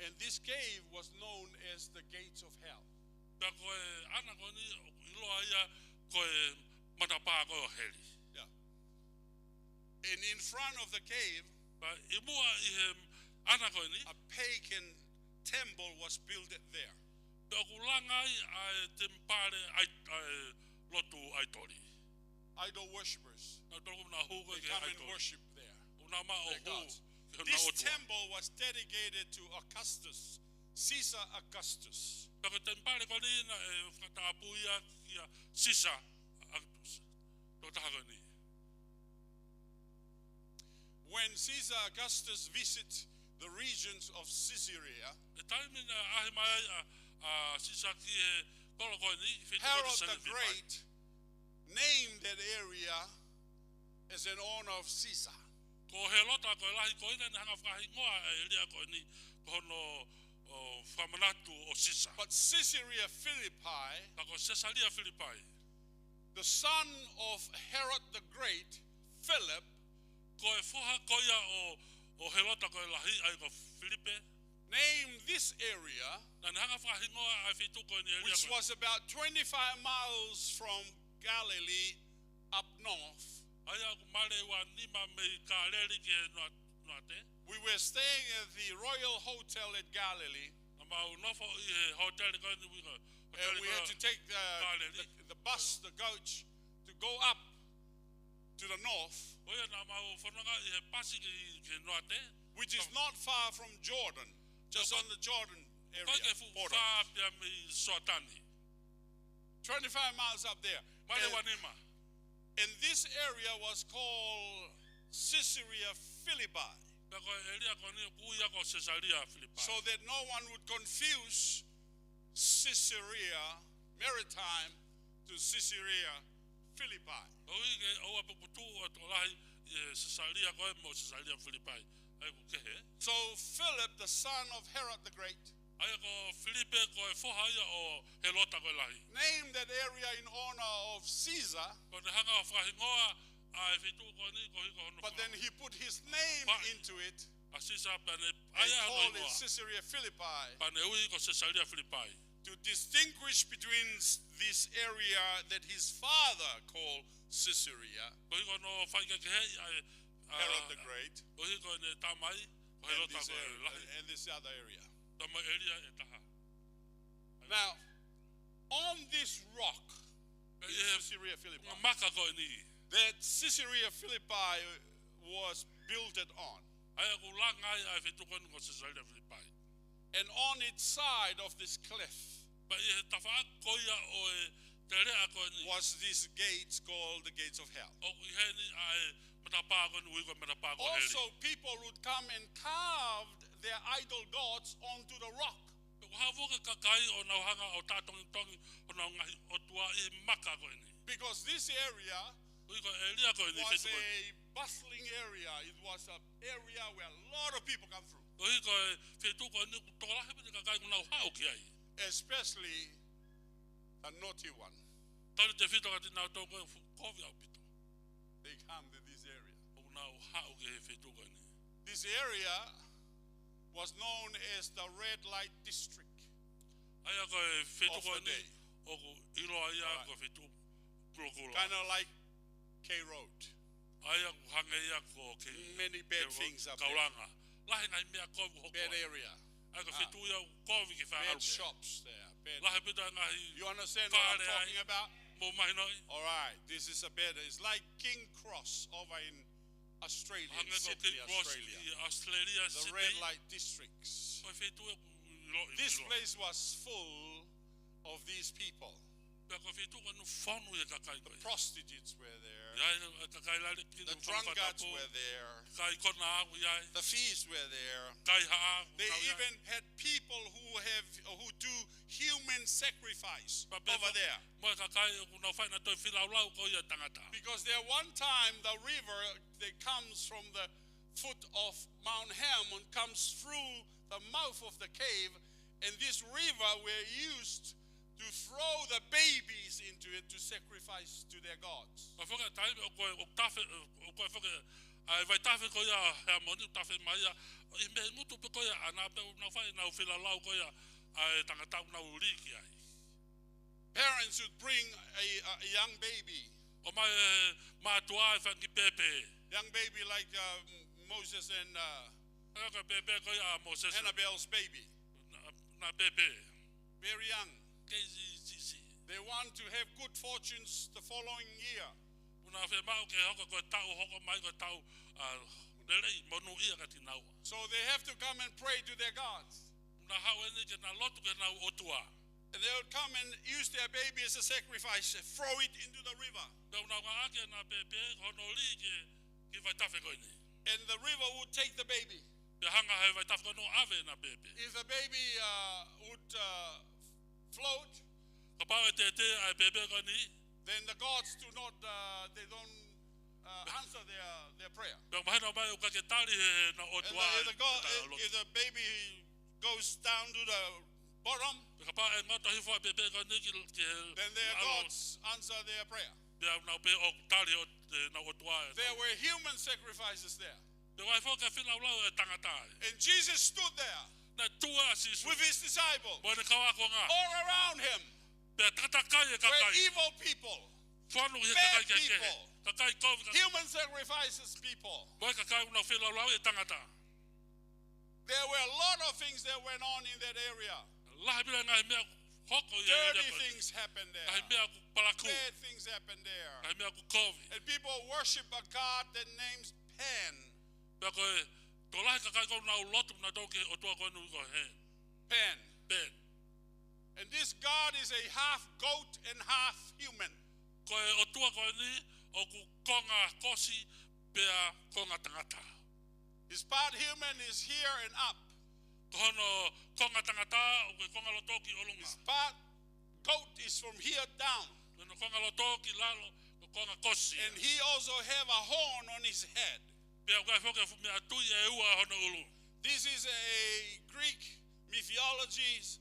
And this cave was known as the gates of hell. Pea ko e ʻAna ko eni ʻoku ʻiloa ia ko e matapā ko ē ʻo heli. Yeah. And in front of the cave, Pea ʻi muʻa ʻi he ʻana ko eni, a pagan temple was built there. Pea ʻoku langa ai ʻa e temipale ʻai-, ʻa e lotu ʻaitoli. Idol worshippers. Nau tolu na hū ko ē ki he ʻaitoli. They come and worship there. ʻOku nau maʻu ʻo hū ki honau ʻotua. This temple was dedicated to Augustus, Caesar Augustus. Pea ko e temipale ko eni naʻe fakatapui ia kia Sisa ʻAukutusi. Tokotaha ko eni. When Caesar Augustus visit the regions of Caesarea, ʻI he taimi naʻe ʻaʻahi mai ai ʻa, ʻa Sisa ki he kolo ko eni, feituʻu ko eni Herod the Caesarea Philippi. Great named that area as an honor of Caesar. Ko Helota ko e Lahi ko ia naʻa ne hanga fakahingoa e ʻēlia ko eni ko hono, ʻo, fakamanatu ʻo Sisa. But Caesarea Philippi, Ka ko Sesalia Filipai, the son of Herod the Great, Philip, ko e foha ko ia ʻo, ʻo Helota ko e Lahi, ʻa ia ko Filipe, named this area, naʻa ne hanga fakahingoa ʻa e feituʻu ko eni ʻēlia which ko eni, was about twenty-five miles from Galilee up north. ʻA ia ʻoku male ua nima mei Kāleli ki he noa-, noate. We were staying at the Royal Hotel at Galilee. Naʻa mau nofo ʻi he hōtele ko eni ʻoku ui ko e, and hōtele we ko had to take the, Kāleli, the, the bus, the coach, to go up to the north, ʻA ia naʻa mau fononga ʻi he pasi ki, ki he noate, which is not far from Jordan, just on the Jordan area, ʻIkai ke fuʻu border. Fā pē ia mei Soatani. Twenty-five miles up there. Male ua nima. And, and this area was called Caesarea Philippi. Pea ko e ʻēlia ko eni ʻoku ui ia ko Sesalia Filipai. So that no one would confuse Caesarea Maritime to Caesarea Philippi. ʻOku ʻikai ke ʻoua ʻe puputuʻu ʻa e tokolahi ʻi he Sesalia ko ē mo Sesalia Filipai. ʻA ia ʻoku kehe. So Philip, the son of Herod the Great, ʻA ia ko Filipe ko e foha ia ʻo Helota ko e Lahi, named that area in honor of Caesar, ko ʻene hanga ʻo fakahingoa ʻa e feituʻu ko eni koeʻuhi ko hono foha. But then he put his name into it. ʻA Sisa pea ne ʻai ʻa hono hingoa. And called it Caesarea Philippi. Pea ne ui ko Sesalia Filipai. To distinguish between s-, this area that his father called Caesarea, Koeʻuhi ko hono faikehekeheʻi ʻa e, ʻa, Herod the Great, koeʻuhi ko ʻene tamai, ko Helota ko e Lahi, and this other area. Tamai ʻēlia ʻe taha. Now, on this rock, Pea ʻi he, Caesarea Philippi, maka ko eni, that Caesarea Philippi was built on, ʻA ia ʻoku langa ai ʻa e feituʻu ko eni ko Sesalia Filipai. And on its side of this cliff, Pea ʻi he tafaʻaki ko ia ʻo e teleʻa ko eni, was these gates called the gates of hell. ʻOku ʻi heni ʻa e matapā ko eni ʻoku ui ko e matapā ko heli. Also, people would come and carved their idol gods onto the rock. Pea ʻoku hā foki e kakai ʻo nau hanga ʻo taʻetongitongi honau ngaahi ʻotua ʻi he maka ko eni. Because this area Koeʻuhi ko e ʻēlia ko eni, was feituʻu ko eni, a bustling area. It was an area where a lot of people come through. Koeʻuhi ko e feituʻu ko eni ʻoku tokolahi pē e kakai ʻoku nau haʻu ki ai. Especially the naughty one. Tautefito kiate kinautolu ko ē ʻoku fuʻu kovi ʻaupito. They come to this area. ʻOku nau haʻu ki he feituʻu ko eni. This area was known as the red light district. ʻA ia ko e feituʻu ko eni ʻoku ʻiloa ia ko e feituʻu kulokula. Kind of like K Road. ʻA ia ʻoku hangē ia ko K Road. Many bad things up there. Kaulanga. Lahi e ngaahi meʻa kovi ʻoku hoko ai. Bad area. ʻA ia ko e feituʻu ia ʻoku kovi ke fakaʻalu ki ai. Bad shops there. Bad. Lahi ʻaupito e ngaahi kālai. You understand what I'm talking about? Mou mahinoʻi? All right. This is a bad. It's like King Cross over in Australia, in Sydney, Australia. Hangē ko King Cross ʻi ʻAositelēlia, Sydney. The red light districts. Ko e feituʻu ʻoku ʻilo, ʻilo. This place was full of these people. Pea ko e feituʻu ko eni ʻoku fonu ʻa e kakai ko ia. The prostitutes were there. ʻI ai e kakai lali kino, The drunkards were there. Kakai konā ʻoku ʻi ai. The thieves were there. Kaihaʻa ʻoku nau ʻi ai. They even had people who have, who do human sacrifice over there. Pea mo e kakai ʻoku nau fai ʻenau toe feilaulau ko ia ʻo e tangata. Because there one time the river that comes from the foot of Mount Hermon comes through the mouth of the cave, and this river were used to throw the babies into it to sacrifice to their gods. Pea foki e taimi ʻoku, ʻoku tafe, ʻoku foki ʻa e vaitafe ko ia ʻo Hēmoni ʻoku tafe mai ia, ʻi he ngutu pē ko ia ʻa ʻenau, pea ʻoku nau fai ʻenau feilaulau ko ia ʻa e tangata ʻoku nau lī ki ai. Should bring a, a young baby. ʻOmai e mātuʻa e fanga kiʻi pēpē. Young baby like, uh, Moses and, uh, ʻA ia ko e pēpē ko ia ʻa Mōsese. Annabelle's baby. Naʻa, naʻa pēpē. Very young. Kei siʻisiʻi. They want to have good fortunes the following year. ʻOku nau fiemaʻu ke hoko ko e taʻu hoko mai ko e taʻu, ʻa, lelei monūʻia kiate kinaua. So they have to come and pray to their gods. ʻOku nau haʻu eni ke nau lotu ki honau ʻotua. And they would come and use their baby as a sacrifice and throw it into the river. Pea ʻoku nau ngāueʻaki ʻenau pēpē ko hono lī ki he, ki he vaitafe ko eni. And the river would take the baby. Pea hanga ʻe he vaitafe ko eni ʻo ʻave ʻenau pēpē. If the baby, uh, would, uh, float, Kapau ʻe tētē ʻa e pēpē ko eni, then the gods do not, uh, they don't, uh, answer their, their prayer. Pea mahino mai ʻoku ʻikai ke tali ʻe heʻenau ʻOtua ʻa e, ʻa e lotu. And the, if the go-, if, if the baby goes down to the bottom, Pea kapau ʻe ngoto hifo ʻa e pēpē ko eni ki, ki he, then their gods answer their prayer. Pea ʻoku nau pehē ʻoku tali ʻe heʻenau ʻOtua ʻa e. There were human sacrifices there. Pea ʻoku ʻi ai foki e feilaulau ʻa e tangata ē. And Jesus stood there Naʻe tuʻu ʻa Sīsū with his disciples mo ʻene kau ākonga. All around him Pea takatakai e kakai. Were evil people, Fonu ʻi he bad kakai kehekehe. People, Kakai kovi, kakai human sacrifices people. Mo e kakai ʻoku nau feilaulau ʻa e tangata. There were a lot of things that went on in that area. Lahi pē ngaahi meʻa hoko ʻi he ʻēlia ko ē. Dirty things happened there. Ngaahi meʻa ʻoku palakū. Bad things happened there. Ngaahi meʻa ʻoku kovi. And people worship a god that names Pan. Pea ko e tokolahi e kakai ʻoku nau lotu nautolu ki he ʻotua ko eni ko e Pan. Pan. And this god is a half goat and half human. Ko e ʻotua ko eni ʻoku konga kosi pea konga tangata. His part human is here and up. Ko hono konga tangata ʻoku konga loto ki ʻolunga. His part goat is from here down. Ko hono konga loto ki lalo, ko e konga kosi. And he also have a horn on his head. Pea ʻoku ʻi ai foki e fuʻu meʻatui ʻe ua ʻi hono ʻulu. This is a Greek mythology's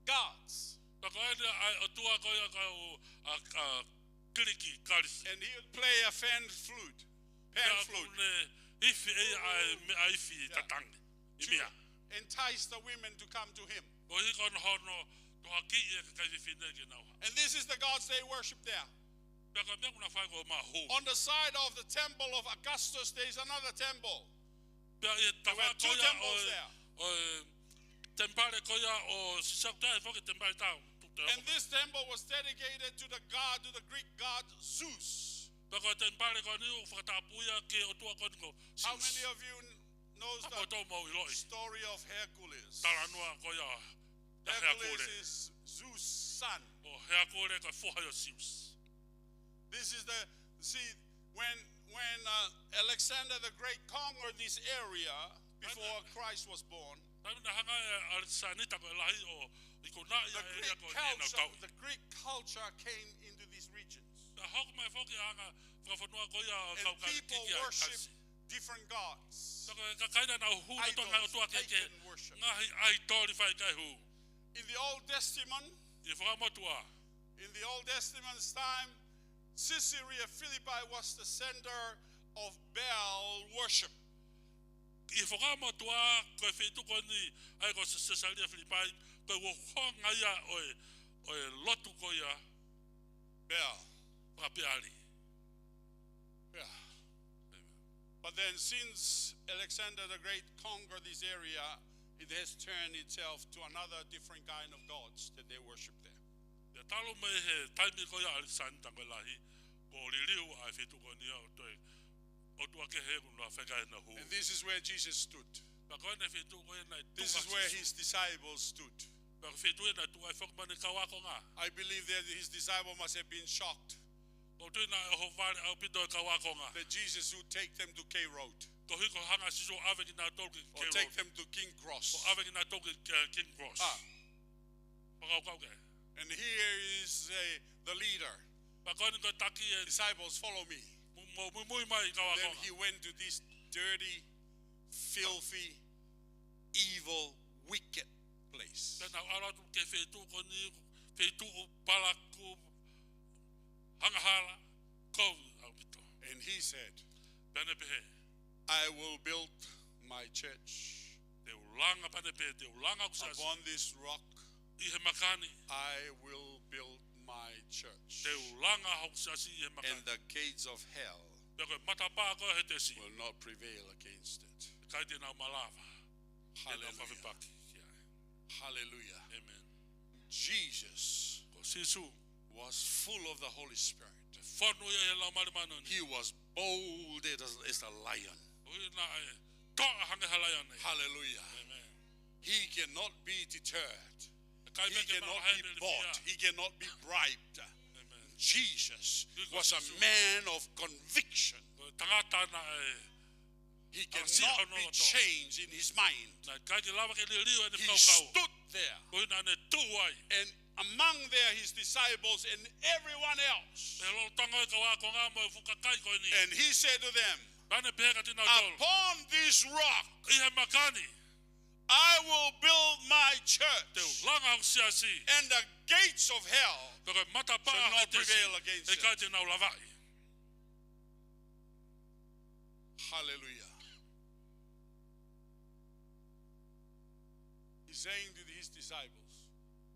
gods. Pea ko eni ʻa e ʻotua ko ia ʻa e, ʻa, ʻa Kiliki, Kalisi. And he would play a fan flute. Pan flute. Pea ʻoku ne ifi ʻe ia ʻa e meʻa ifi tatangi. ʻI meʻa. To entice the women to come to him. Koeʻuhi ko hono tohoakiʻi e kakai fefine ke nau haʻu. And this is the gods they worship there. Pea ko e meʻa ʻoku nau fai ko e mahu. On the side of the temple of Augustus, there is another temple. Pea ʻi he tafaʻaki ko ia ʻo e, ʻo e temipale ko ia ʻo Sisau, ʻoku ʻi ai foki e temipale tau. And this temple was dedicated to the god, to the Greek god Zeus. Pea ko e temipale ko eni ʻoku fakatapui ia ki he ʻotua ko eni ko Zeus. How many of you knows the story of Hercules? Talanoa ko ia ʻa Hercules. Hercules is Zeus' son. ʻO Hercules ko e foha ia ʻo Zeus. This is the, see, when, when, uh, Alexander the Great conquered this area before Christ was born, taimi naʻe hanga ʻe ʻAlekisānita ko e Lahi ʻo ikunaʻi ʻa e ʻēlia ko eni ʻi heʻenau tauʻi. The Greek culture came into these regions. Pea hoko mai foki ʻa e anga fakafonua ko ia ʻo e kau Kalisi ki ai. And people worship different gods. Pea ko e kakai naʻa nau hū nautolu ki he ngaahi ʻotua kehekehe. Idols, pagan worship. Ngaahi ʻaitoli faikaihu. In the Old Testament, ʻI he Fuakava Motuʻa. In the Old Testament's time, Caesarea Philippi was the center of Baal worship. ʻI he Fuakava Motuʻa, ko e feituʻu ko eni, ʻa ia ko Sē-, Sēsalia Filipai, ko e uohonga ia ʻo e, ʻo e lotu ko ia. Baal. Fakapeali. Yeah. But then since Alexander the Great conquered this area, it has turned itself to another different kind of gods that they worship there. Pea talu mei he taimi ko ia ʻa ʻAlekisānita ko e Lahi, kuo liliu ʻa e feituʻu ko eni ʻo e ʻotua kehe ʻoku nau fekau ʻenau hū. And this is where Jesus stood. Pea ko eni e feituʻu ko ia naʻe tuʻu ai ʻa Sīsū. This is where his disciples stood. Pea ko e feituʻu ia naʻe tuʻu ai foki mo ʻene kau ākonga. I believe that his disciple must have been shocked. ʻOku ou tui naʻe ʻohovale ʻaupito e kau ākonga. That Jesus would take them to K Road. Koeʻuhi ko e hanga ʻe Sīsū ʻo ʻave kinautolu ki K Road. Or take them to King Cross. ʻO ʻave kinautolu ki, uh, King Cross. Ah. Fakakaukau ki ai. And here is, uh, the leader. Pea ko eni ko e taki ē. Disciples, follow me. Mou, mou, muimui mai kau ākonga. Then he went to this dirty, filthy, evil, wicked place. Pea nau ʻalu atu ki he feituʻu ko eni, feituʻu palakū, angahala, kovi ʻaupito. And he said, Pea ne pehē, "I will build my church. Te u langa," pea ne pehē, "te u langa ʻeku siasi. Upon this rock, ʻI he maka ni, I will build my te Te u langa hoku siasi ʻi he makani. And the gates of hell Pea ko e matapā ko ē ʻo Hētesi will not prevail against it. ʻIkai te nau malava. Te nau Hallelujah. Fefepaki ki ai. Hallelujah. Amen. Jesus Ko Sīsū. was full of the Holy Spirit. Fonu ia ʻi he Laumālie Māʻoniʻoni. He was bold as, as a lion. ʻUhinga ʻe toʻa hangē ha laione. Hallelujah. Amen. He cannot be deterred. ʻIkai He pē ke cannot maʻu ha be bought. He cannot be bribed. Amen. Jesus He was was a so man of conviction. Ko e tangata naʻe He Ava siʻa cannot hono be loto. changed in his mind. Naʻe ʻikai ke lava ke liliu ʻene He fakakaukau. stood there. ʻUhinga naʻa ne tuʻu ai. And among there his disciples and everyone else. ʻI he lotolotonga ʻo e kau ākonga mo e fuʻu kakai ko eni. And he said to them, Naʻa ne pehē kiate kinautolu. Upon this rock, ʻI he makani. I will build my church. Te u langa hoku siasi. And the gates of hell Pea ko e matapā shall not ʻo Hētesi. prevail against it. ʻIkai te nau lavaʻi. Hallelujah. He's saying to his disciples,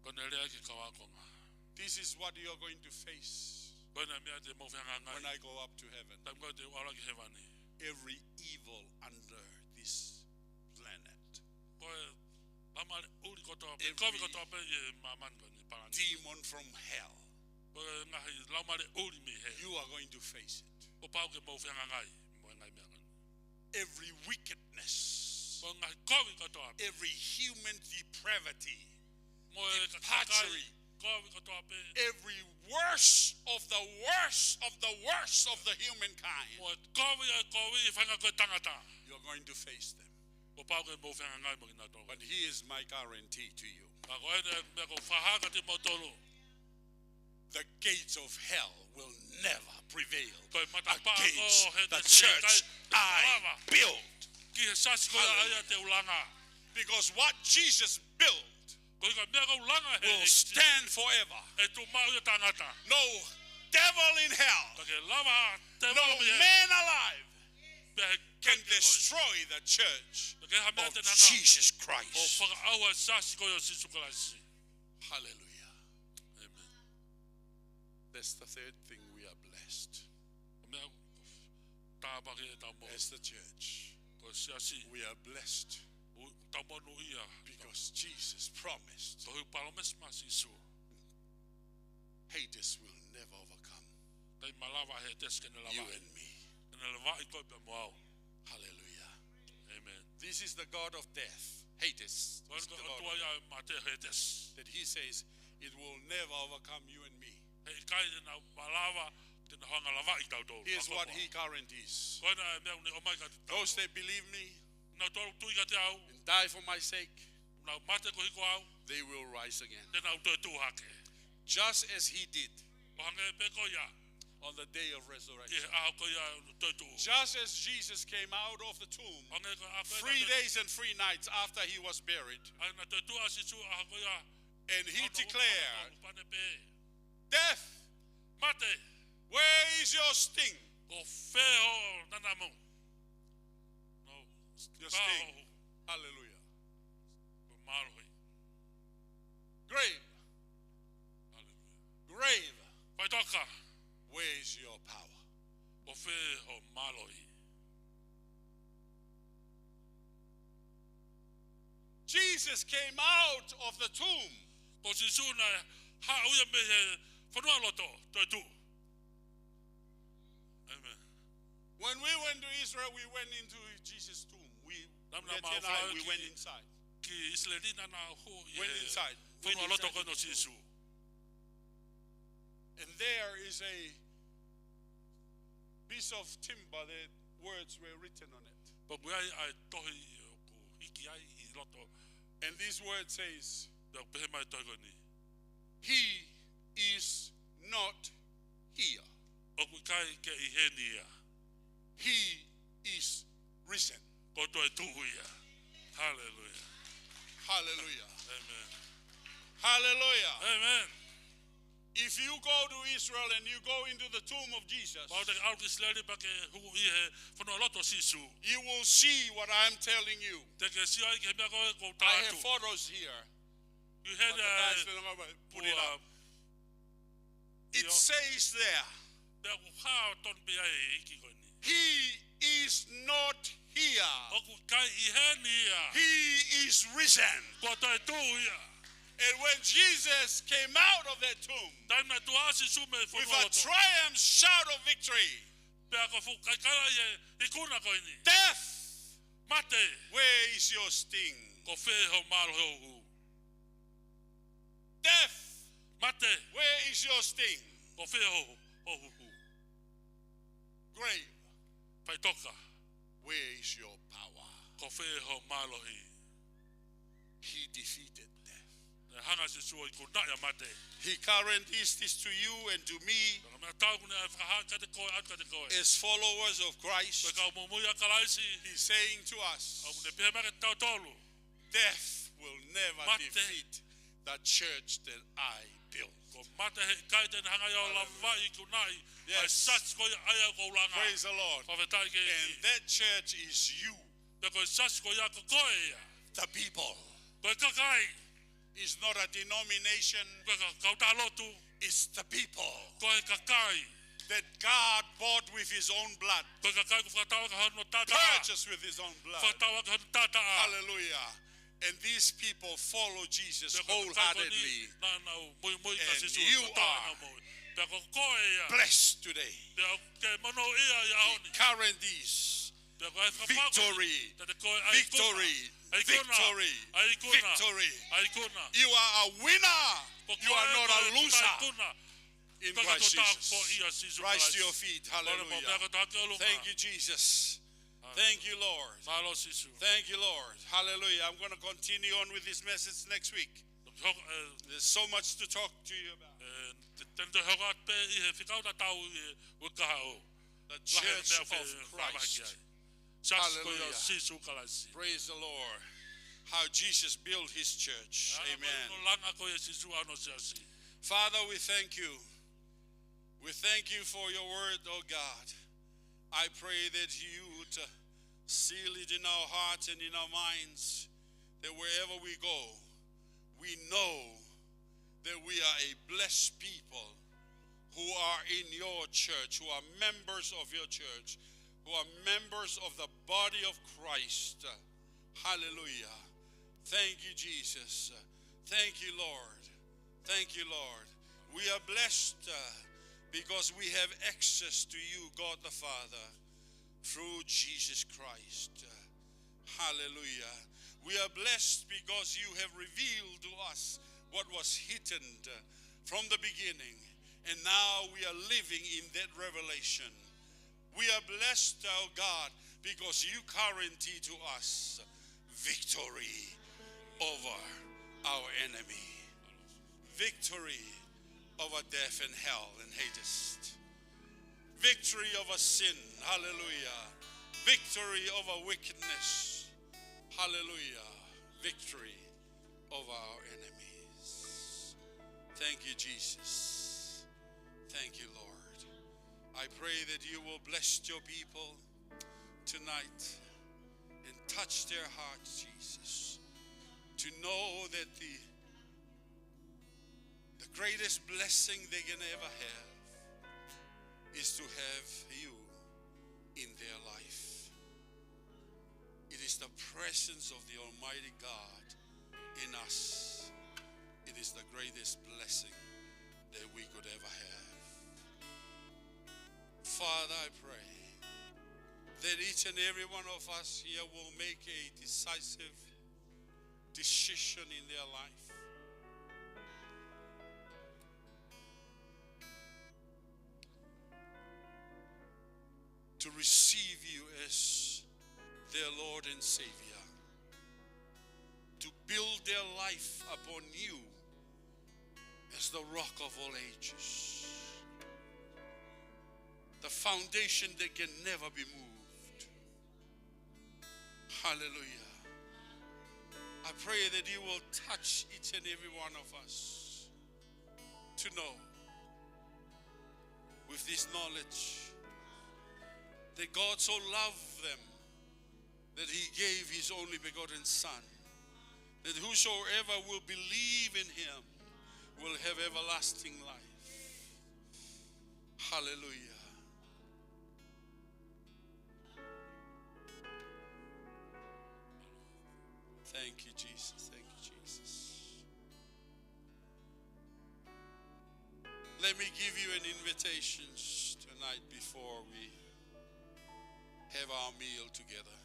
Ko ʻene lea ki he kau ākonga. This is what you are going to face Ko e meʻa te mou fehangahangai. when I go up to heaven. Taimi ko ē te u ʻalu ki hēvani. Every evil under this planet. Ko e laumālie ʻuli kotoa pē, Every kovi kotoa pē ʻi he māmani ko eni palani. demon from hell. Ko e ngaahi laumālie ʻuli mei heli. You are going to face it. Kuo pau ke mou fehangahangai mo e ngaahi meʻa ko eni. Every wickedness, Ko e ngaahi kovi kotoa pē. every human depravity, Mo e kakai debauchery, kovi kotoa pē. every worst of the worst of the worst of the humankind, Mo e kovi ʻo e kovi ʻi he faʻahinga ko ē tangata. you are going to face them. Kuo pau ke mou fehangahangai mo kinautolu. But here is my guarantee to you. Ka ko ʻene meʻa ʻoku ou fakahā kiate kimoutolu. The gates of hell will never prevail Ko e matapā ko against the Hētesi church ʻikai te I malava build. ki he siasi ko ia Hallelujah. ʻa ia te u langa. Because what Jesus built Ko e meʻa ʻoku langa he will stand forever. ʻE tuʻu maʻu ia taʻengata. No devil in hell, Ka ke lava te no mami he. man alive Pea he can keke destroy the church Ka ke ha meʻa of te nana. Jesus ʻO Christ. fakaʻauha siasi ko ia ʻo Sīsū Kalaisi. Hallelujah. Amen. That's the third thing we are blessed. Ko e meʻa tāpuaki ʻetau moʻui. As the church, Ko e siasi. we are blessed ʻOku tau monūʻia. because Jesus promised Ko e palōmesi mai ʻa Sīsū. Hades will never overcome ʻIkai malava Hētesi ke ne lava. you and me. Ke ne lavaʻi koe pea mo au. Hallelujah. Amen. This is the God of death, Hades. Ko This is ʻene the God ʻOtua ia ʻo e mate Hētesi. that he says it will never overcome you and me. He ʻikai te nau malava, te nau hanga ʻo lavaʻi kitautolu. Here's what he guarantees. Ko ʻene meʻa ʻoku ne ʻomai kiate kitautolu. Those that believe me Kinautolu tui kiate au. and die for my sake, Nau mate koeʻuhi ko au. they will rise again. Te nau toetuʻu hake. Just as he did ʻO hangē pē ko ia. on the day of ʻI resurrection. he ʻaho ko ia ʻo e toetuʻu. Just as Jesus came out of the tomb ʻO hangē ko e ʻaho ko ia three naʻe days and three nights after he was buried, ʻA ia naʻe toetuʻu ʻa Sīsū ʻaho ko ia. and he Ono declared, ʻaho pane pē. Death, Mate. where is your sting? Ko fē hoʻo nanamu? No. Your Ka sting. hoʻo Hallelujah. Ko e mālohi. Grave. Hallelujah. Grave. Faʻitoka. Where is your power? Ko fē hoʻo mālohi? Jesus came out of the tomb. Ko Sīsū naʻe haʻu ia mei he fonualoto, toetuʻu. Amen. When we went to Israel, we went into Jesus' tomb. We, Naʻa mou Etienne and I, fai we ki, went inside. ki ʻIsileli naʻa nau hū ʻi Went he inside. Went fonualoto inside ko ē ʻo the tomb. Sīsū. And there is a piece of timber that words were written on it. Pea ʻoku ʻi ai ʻa e tohi ʻoku hiki ai ʻi loto. And this word says, Pea ʻoku pehē mai e tohi ko eni. He is not here. ʻOku ʻikai ke ʻi heni ia. He is risen. Kuo toetuʻu ia. Hallelujah. Hallelujah. Amen. Hallelujah. Amen. If you go to Israel and you go into the tomb of Jesus, Kapau te ke ʻalu ki ʻIsileli pea ke hū ʻi he fonualoto ʻo Sīsū, you will see what I'm telling you. te ke sio ai ki he meʻa ko ē ʻoku ou tala atu. I have photos here. ʻI he But the guys, they don't know about it. Put it up. Io. says there, Pea ʻoku hā ʻo tonu pē ʻa e ʻEiki ko eni. He is not here. ʻOku ʻikai ʻi heni ia. He is risen. Kuo toe tuʻu ia. And when Jesus came out of that tomb Taimi naʻe tuʻu ai ʻa Sīsū mei he with fonua a loto. triumph shout of victory, Pea ko e fuʻu kaikala ʻi he ikuna ko eni. Death, Mate, where is your sting? Ko fē hoʻo mālohi huhu? Death, Mate, where is your sting? Ko fē hoʻo, hoʻo huhu? Grave, Faʻitoka, where is your power? Ko fē hoʻo mālohi? He defeated death. Naʻe hanga ʻe Sīsū ʻo ikunaʻi ʻa mate. He guarantees this to you and to me Pea ko e meʻa tatau ʻoku ne fakahā kiate koe, ʻoatu kiate koe. as followers of Ko e Christ. kau muimui ʻa Kalaisi. He's saying to us, ʻOku ne pehē mai kiate kitautolu. Death will never Mate. defeat the church that I built. Ko mate heʻikai te ne hanga ia ʻo Hallelujah. lavaʻi ikunaʻi ʻa e Yes. siasi ko ia ʻa ia ʻoku ou langa. Praise the Lord. Fakafetaʻi ki he And ʻEiki. that church is you, Pea ko e siasi ko ia ko koe ia. the people. Ko e kakai. It's not a denomination. Ko e ka-, kautaha lotu. It's the people Ko e kakai. that God bought with his own blood. Ko e kakai kuo fakatau ʻaki hono taʻataʻa. Purchased with his own blood. Fakatau ʻaki hono taʻataʻa. Hallelujah. And these people follow Jesus Pea ko e kakai ko eni wholeheartedly. naʻa nau muimui kia And Sīsū you kotoa are ʻenau moʻui. Pea ko koe ia. blessed today. Pea ʻoku ke monūʻia ʻi he ʻaho ni. He guarantees Pea ko e fakapapau ko eni, victory, kiate koe ʻa e ikuna. victory, ʻA e ikuna. victory, ʻA e ikuna. victory. ʻA e ikuna. You are a winner. Ko You are koe not ko a e loser. ikuna. In Ko e Christ kau Jesus. taupoʻi ʻia Sīsū Rise to Kalaisi. your feet. Kole mo Hallelujah. meʻa kotoa ki ʻolunga. Thank you, Jesus. Hallelujah. Thank you, Lord. Mālō Sīsū. Thank you, Lord. Hallelujah. I'm gonna continue on with this message next week. Hoko, ē, There's so much to talk to you about. ē, te, te, te hoko atu pē ʻi he fekau tatau ʻi he uike kahaʻu. The Lahi e Church meʻa ke of faʻa Christ. ki ai. Siasi ko ia ʻo Hallelujah. Sīsū Kalaisi. Praise the Lord. How Jesus built his church. ʻA e Amen. mo langa ko ia ʻe Sīsū ʻa hono siasi. Father, we thank you. We thank you for your word, oh God. I pray that you would, uh, seal it in our hearts and in our minds, that wherever we go, we know that we are a blessed people who are in your church, who are members of your church, who are members of the body of Christ. Hallelujah. Thank you, Jesus. Thank you, Lord. Thank you, Lord. We are blessed, uh, because we have access to you, God the Father, through Jesus Christ. Hallelujah. We are blessed because you have revealed to us what was hidden, uh, from the beginning, and now we are living in that revelation. We are blessed, oh God, because you guarantee to us victory over our enemy, victory over death and hell and Hades, victory over sin, hallelujah, victory over wickedness, hallelujah, victory over our enemies. Thank you, Jesus. Thank you, Lord. I pray that you will bless your people tonight and touch their hearts, Jesus, to know that the, the greatest blessing they can ever have is to have you in their life. It is the presence of the Almighty God in us. It is the greatest blessing that we could ever have. Father, I pray that each and every one of us here will make a decisive decision in their life to receive you as their Lord and Savior, to build their life upon you as the Rock of all ages, the foundation that can never be moved. Hallelujah. I pray that you will touch each and every one of us to know with this knowledge that God so loved them that he gave his only begotten Son, that whosoever will believe in him will have everlasting life. Hallelujah. Thank you, Jesus. Thank you, Jesus. Let me give you an invitation tonight before we have our meal together.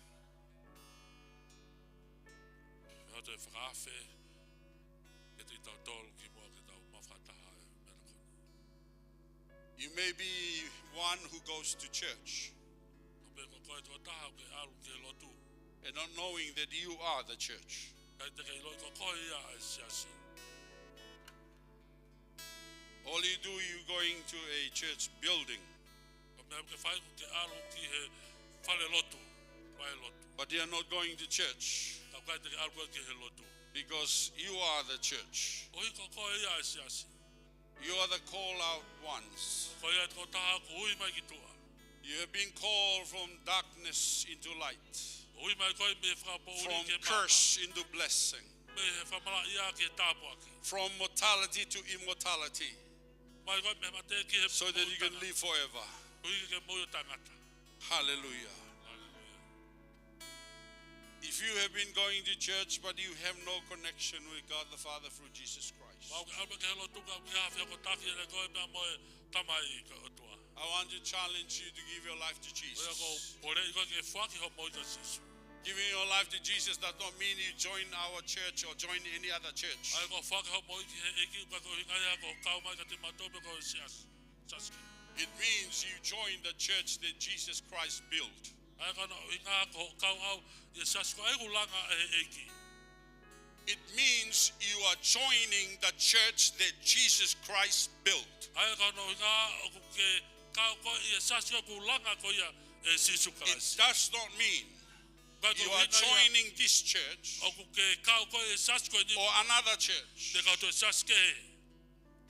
Hatu e fakaafe, ke tui tautolu ki muʻa ke tau maʻu fakataha e meʻa ko eni. You may be one who goes to church Kapau ko koe ko e tokotaha ʻoku ke ʻalu ki he lotu, and not knowing that you are the church. Kae teʻeki ke ʻilo ko koe ia ʻa e siasi. All you do, you going to a church building. Ko e meʻa ʻoku ke fai ʻoku ke ʻalu ki he fale lotu, fale lotu. But you are not going to church. Ka ʻoku ʻikai te ke ʻalu koe ki he lotu. Because you are the church. Koeʻuhi ko koe ia ʻa e siasi. You are the call out ones. Ko ia ko e tokotaha kuo ui mai ki tuʻa. You have been called from darkness into light. Kuo ui mai koe mei he fakapoʻuli ki he maama. From curse into blessing. Mei he fakamalaʻia ki he tāpuaki. From mortality to immortality. Mai koe mei he mate ki he moʻui taʻengata. So that you can live forever. Koeʻuhi ke ke moʻui ʻo taʻengata. Hallelujah. Hallelujah. If you have been going to church but you have no connection with God the Father through Jesus Christ, Kapau ʻoku ke ʻalu ki he lotu ka ʻoku ʻikai ha fehokotaki ʻiate koe pea mo e Tamai ko e ʻOtua, I want to challenge you to give your life to Jesus. Ko ia ʻoku ou poleʻi koe ke foaki hoʻo moʻui kia Sīsū. Giving your life to Jesus does not mean you join our church or join any other church. ʻA ia ko e foaki hoʻo moʻui ki he ʻEiki, ʻoku ʻikai ko e ʻuhinga ia ko e kau mai kiate kimautolu pe ko e siasi, siasi kehe. It means you join the church that Jesus Christ built. ʻA ia ko hono ʻuhinga ko hoʻo kau ʻau ʻi he siasi ko ē ʻoku langa ʻe he ʻEiki. It means you are joining the church that Jesus Christ built. ʻA ia ko hono ʻuhinga ʻoku ke kau koe ʻi he siasi ʻoku langa ko ia ʻe Sīsū Kalaisi. It does not mean you are joining this church ʻOku ʻikai ko e ʻuhinga ia ʻoku ke kau koe ʻi he siasi ko eni or another church. Pe kau ki he siasi kehe.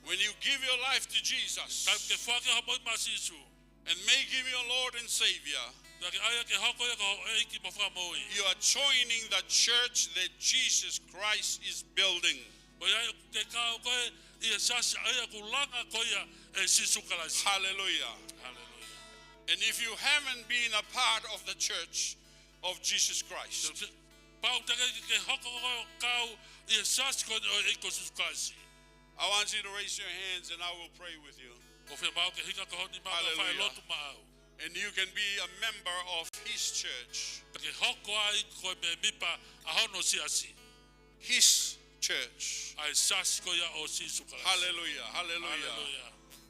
When you give your life to Jesus Taimi ke foaki hoʻo moʻui maʻa Sīsū and make him your Lord and Savior, pea ke ʻai ia ke hoko ia ko ho ʻEiki mo Fakamoʻui, you are joining the church that Jesus Christ is building. Ko ia ʻoku ke kau koe ʻi he siasi ʻa ia ʻoku langa ko ia ʻe Sīsū Kalaisi. Hallelujah. Hallelujah. And if you haven't been a part of the church of Jesus Christ, Kapau teʻeki ke ke hoko koe ʻo kau ʻi he siasi ko eni ʻo e ʻEiki ko Sīsū Kalaisi, I want you to raise your hands and I will pray with you. ʻOku ou fiemaʻu ke hiki hake ho nima mo fai Hallelujah. Lotu maʻau. And you can be a member of his church. Ke ke hoko ai ko e mēmipa ʻa hono siasi. His church. ʻA e siasi ko ia ʻo Sīsū Kalaisi. Hallelujah, hallelujah. Hallelujah.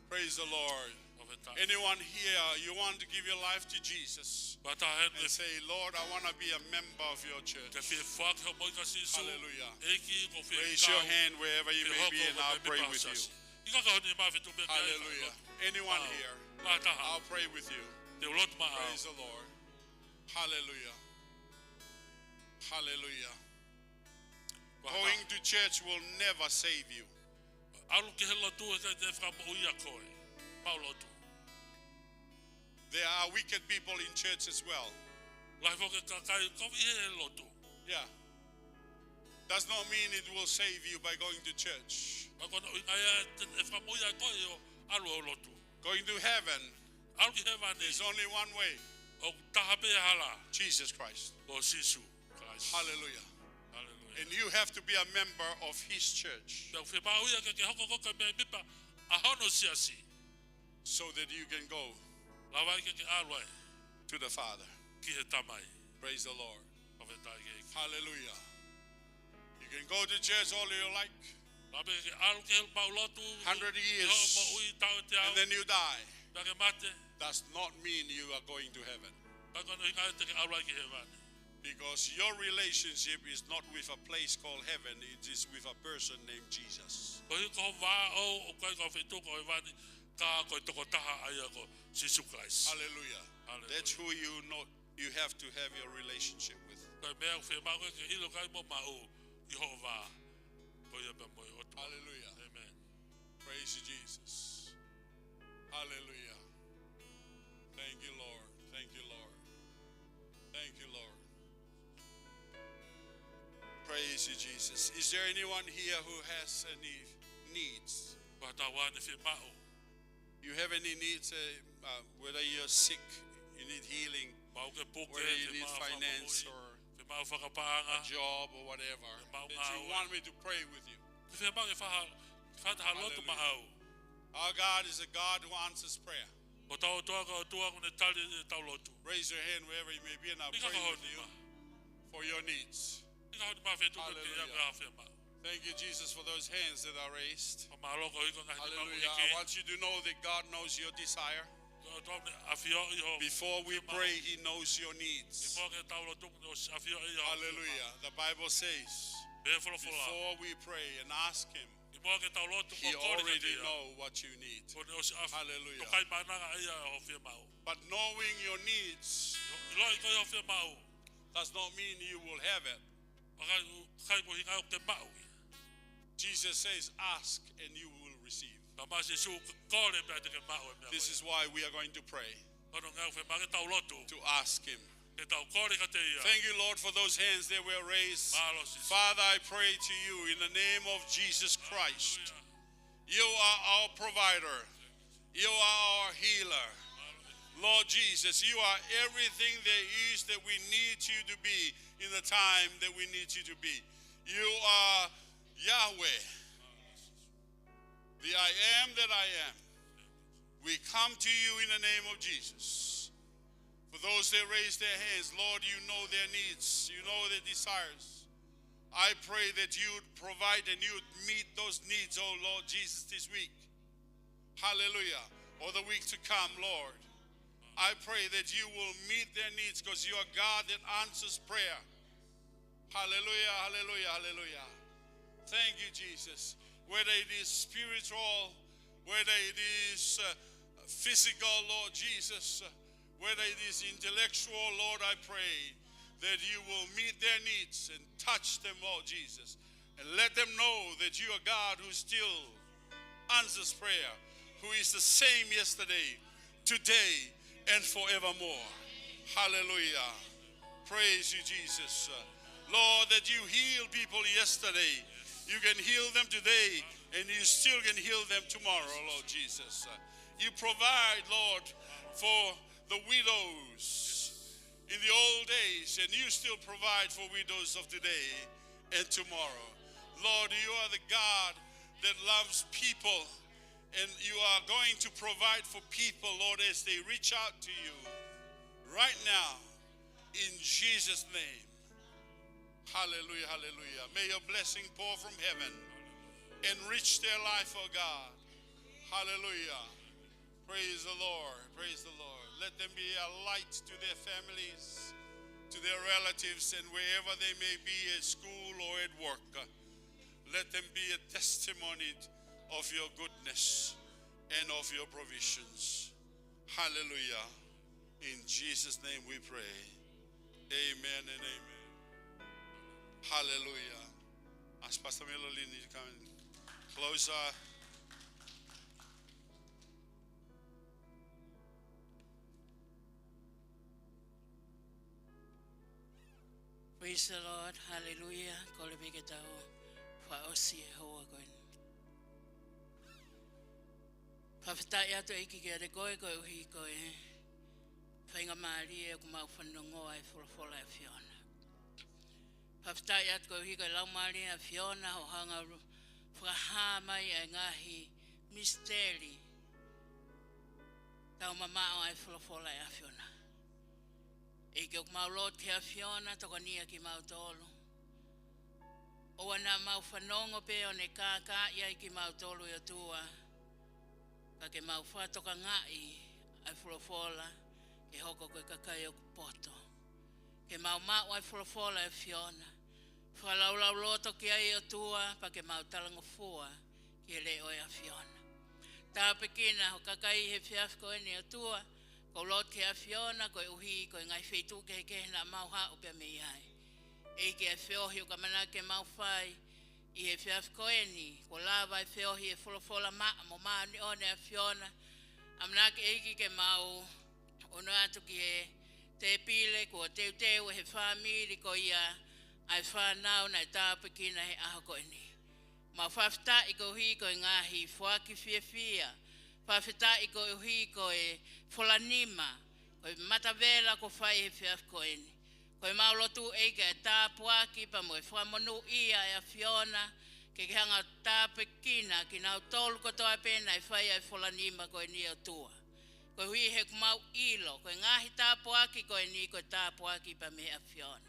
Praise the Lord. Fakafetaʻi. Anyone here, you want to give your life to Jesus Kapau ʻoku ʻi ai ha taha heni and say, "Lord, I want to be a member of your church." Ke fie foaki hoʻo moʻui kia Sīsū. Hallelujah. ʻEiki, ʻoku ou fie kau. Raise your hand wherever you may be and I'll pray with you. Hiki hake ho nima ʻo fetuʻutaki pē ki ai. Hallelujah. Anyone here? Kapau ʻoku ʻi ai ha taha, I'll pray with you. Te u lotu maʻau. Praise the Lord. Hallelujah. Hallelujah. Going to church will never save you. ʻAlu ki he lotu ʻoku ʻikai te ne fakamoʻui ʻa koe. Maʻu lotu. There are wicked people in church as well. Lahi foki e kakai kovi he lotu. Yeah. Does not mean it will save you by going to church. ʻIkai ko hono ʻuhinga ia ʻe fakamoʻui ʻa koe ʻi hoʻo ʻalu ʻo lotu. Going to heaven, ʻalu ki hēvani, there's only one way. ʻOku taha pē hala. Jesus Christ. Ko Sīsū Kalaisi. Hallelujah. Hallelujah. And you have to be a member of his church. Pea ʻoku fiemaʻu ia ke ke hoko koe ko e mēmipa ʻa hono siasi so that you can go Lava ai ke ke ʻalu ai to the Father. Ki he Tamai. Praise the Lord. Fakafetaʻi ki he ʻEiki. Hallelujah. You can go to church all you like. Lava ke ke ʻalu ki he maʻu lotu hundred years, ʻi hoʻo moʻui taʻu ʻe teau, and then you die. Pea ke mate. Does not mean you are going to heaven. ʻIkai ko hono ʻuhinga ia te ke ʻalu ai ki hēvani. Because your relationship is not with a place called heaven, it is with a person named Jesus. Koeʻuhi ko hoʻo vā ʻoʻou ʻoku ʻikai ko e feituʻu ko hēvani, ka ko e tokotaha ʻa ia ko Sīsū Kalaisi. Hallelujah. Hallelujah. That's who you know you have to have your relationship with. Ko e meʻa ʻoku fiemaʻu ke ke ʻilo ki ai mo maʻu ʻi hoʻo vā ko ia pea mo e ʻOtua. Hallelujah. Amen. Praise you, Jesus. Hallelujah. Thank you, Lord. Thank you, Lord. Thank you, Lord. Praise you, Jesus. Is there anyone here who has any needs? Kapau ʻoku ʻi ai ha taha ʻoku ne fiemaʻu You have any needs, uh, uh, whether you're sick, you need healing, Maʻu ke puke, whether you need finance or a job or whatever, that you want me to pray with you. Hallelujah. Our God is a God who answers prayer. Ko hotau ʻOtua ko e ʻOtua ʻoku ne tali ʻetau lotu. Raise your hand wherever you may be, and I'll pray with you for your needs. Hallelujah. Thank you, Jesus, for those hands that are raised. Hallelujah. I want you to know that God knows your desire. Before we pray, He knows your needs. Hallelujah. The Bible says, before we pray and ask Him, He already know what you need. Hallelujah. But knowing your needs does not mean you will have it. Jesus says, "Ask and you will receive." This is why we are going to pray, to ask Him. Thank you, Lord, for those hands that were raised. Father, I pray to you in the name of Jesus Christ. You are our provider. You are our healer. Lord Jesus, you are everything there is that we need you to be in the time that we need you to be. You are Yahweh, the I am that I am. We come to you in the name of Jesus. For those that raise their hands, Lord, you know their needs, you know their desires. I pray that you would provide and you would meet those needs, oh Lord Jesus, this week. Hallelujah. Or the week to come, Lord. I pray that you will meet their needs 'cause you are God that answers prayer. Hallelujah, hallelujah, hallelujah. Thank you, Jesus. Whether it is spiritual, whether it is, uh, physical, Lord Jesus, uh, whether it is intellectual, Lord, I pray that you will meet their needs and touch them, Lord Jesus, and let them know that you are God who still answers prayer, who is the same yesterday, today, and forevermore. Hallelujah. Praise you, Jesus. Lord, that you heal people yesterday, you can heal them today, and you still can heal them tomorrow, Lord Jesus. You provide, Lord, for the widows in the old days, and you still provide for widows of today and tomorrow. Lord, you are the God that loves people, and you are going to provide for people, Lord, as they reach out to you right now, in Jesus' name. Hallelujah, hallelujah. May your blessing pour from heaven and reach their life, oh God. Hallelujah. Praise the Lord. Praise the Lord. Let them be a light to their families, to their relatives, and wherever they may be at school or at work. Let them be a testimony of your goodness and of your provisions. Hallelujah. In Jesus' name we pray. Amen and amen. Hallelujah. Ask Pastor Melolini to come and close our Praise the Lord. Hallelujah. Kole pē ke tau fakaʻosi e houa ko eni. Fakafetaʻi atu ʻEiki kiate koe koeʻuhi ko e faingamālie ʻoku mau fanongoa e folofola ʻa e ʻAfiona. Fakafetaʻi atu koeʻuhi ko e Laumālie ʻa e ʻAfiona ʻoku hanga ʻo fakahā mai ʻa e ngaahi misiteli tau mamaʻo ʻa e folofola ʻa e ʻAfiona. ʻEiki ʻoku mau lotu ki he ʻAfiona, tokoniʻi kimautolu. ʻOua naʻa mau fanongo pē ʻo ne kākaaʻi ai kimautolu ʻe ʻOtua, ka ke mau fakatokangaʻi ʻa e folofola ke hoko ko e kakai ʻoku poto. Ke mau maʻu ʻa e folofola ʻa e ʻAfiona, fakalaulauloto ki ai ʻe ʻOtua, pea ke mau talangofua ki he leʻo ʻo e ʻAfiona. Tāpuekina ho kakai he efiafi ko eni ʻe ʻOtua, ʻoku ou lotu ki he ʻAfiona koeʻuhi ko e ngaahi feituʻu kehekehe naʻa mau haʻu pea mei ai. ʻEiki, ʻa e feohi ʻoku ʻamanaki ke mau fai ʻi he efiafi ko eni, kuo lava e feohi ʻe he folofola maʻa mo māʻoniʻoni ʻa e ʻAfiona. ʻAmanaki ʻEiki ke mau ʻunu atu ki he tēpile kuo teuteu ʻe he fāmili ko ia ʻa e fānau naʻe tāpuekina he ʻaho ko eni. Mau fakafetaʻi koeʻuhi ko e ngaahi foaki fiefia, Fakafetaʻi koeʻuhi ko e folanima, ko e matavela kuo fai he efiafi ko eni. Ko ʻemau lotu ʻEiki ke tāpuaki pea mo e fakamonūʻia ʻa e ʻAfiona, ke ke hanga ʻo tāpuekina kinautolu kotoa pē naʻe fai ʻa e folanima ko eni ʻOtua. Koeʻuhi he ʻoku mau ʻilo, ko e ngaahi tāpuaki ko eni ko e tāpuaki pē mei he ʻAfiona.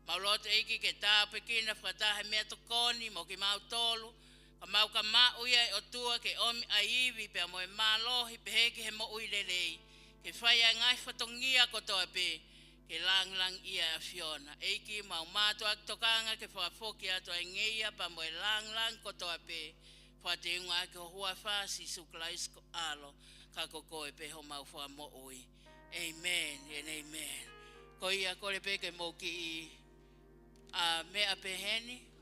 Mau lotu ʻEiki ke tāpuekina fakataha e meʻatokoni mo kimautolu, ka mau ka maʻu ia ʻe ʻOtua ke ʻomi ʻa e ivi pea mo e mālohi pehē ki he moʻui lelei, ke fai ʻa e ngaahi fatongia kotoa pē, ke langilangiʻia ʻa e ʻAfiona. ʻEiki mau mātuʻaki tokanga ke fakafoki atu ʻa e ngeia pea mo e langilangi kotoa pē, fakateunga ʻaki ho huafa Sīsū Kalaisi ko ho ʻAlo, ka ko koe pē homau fakamoʻui. ʻĒmeni, and ʻēmeni. Ko ia kole pē ke mou kiʻi, ʻa, meʻa peheni.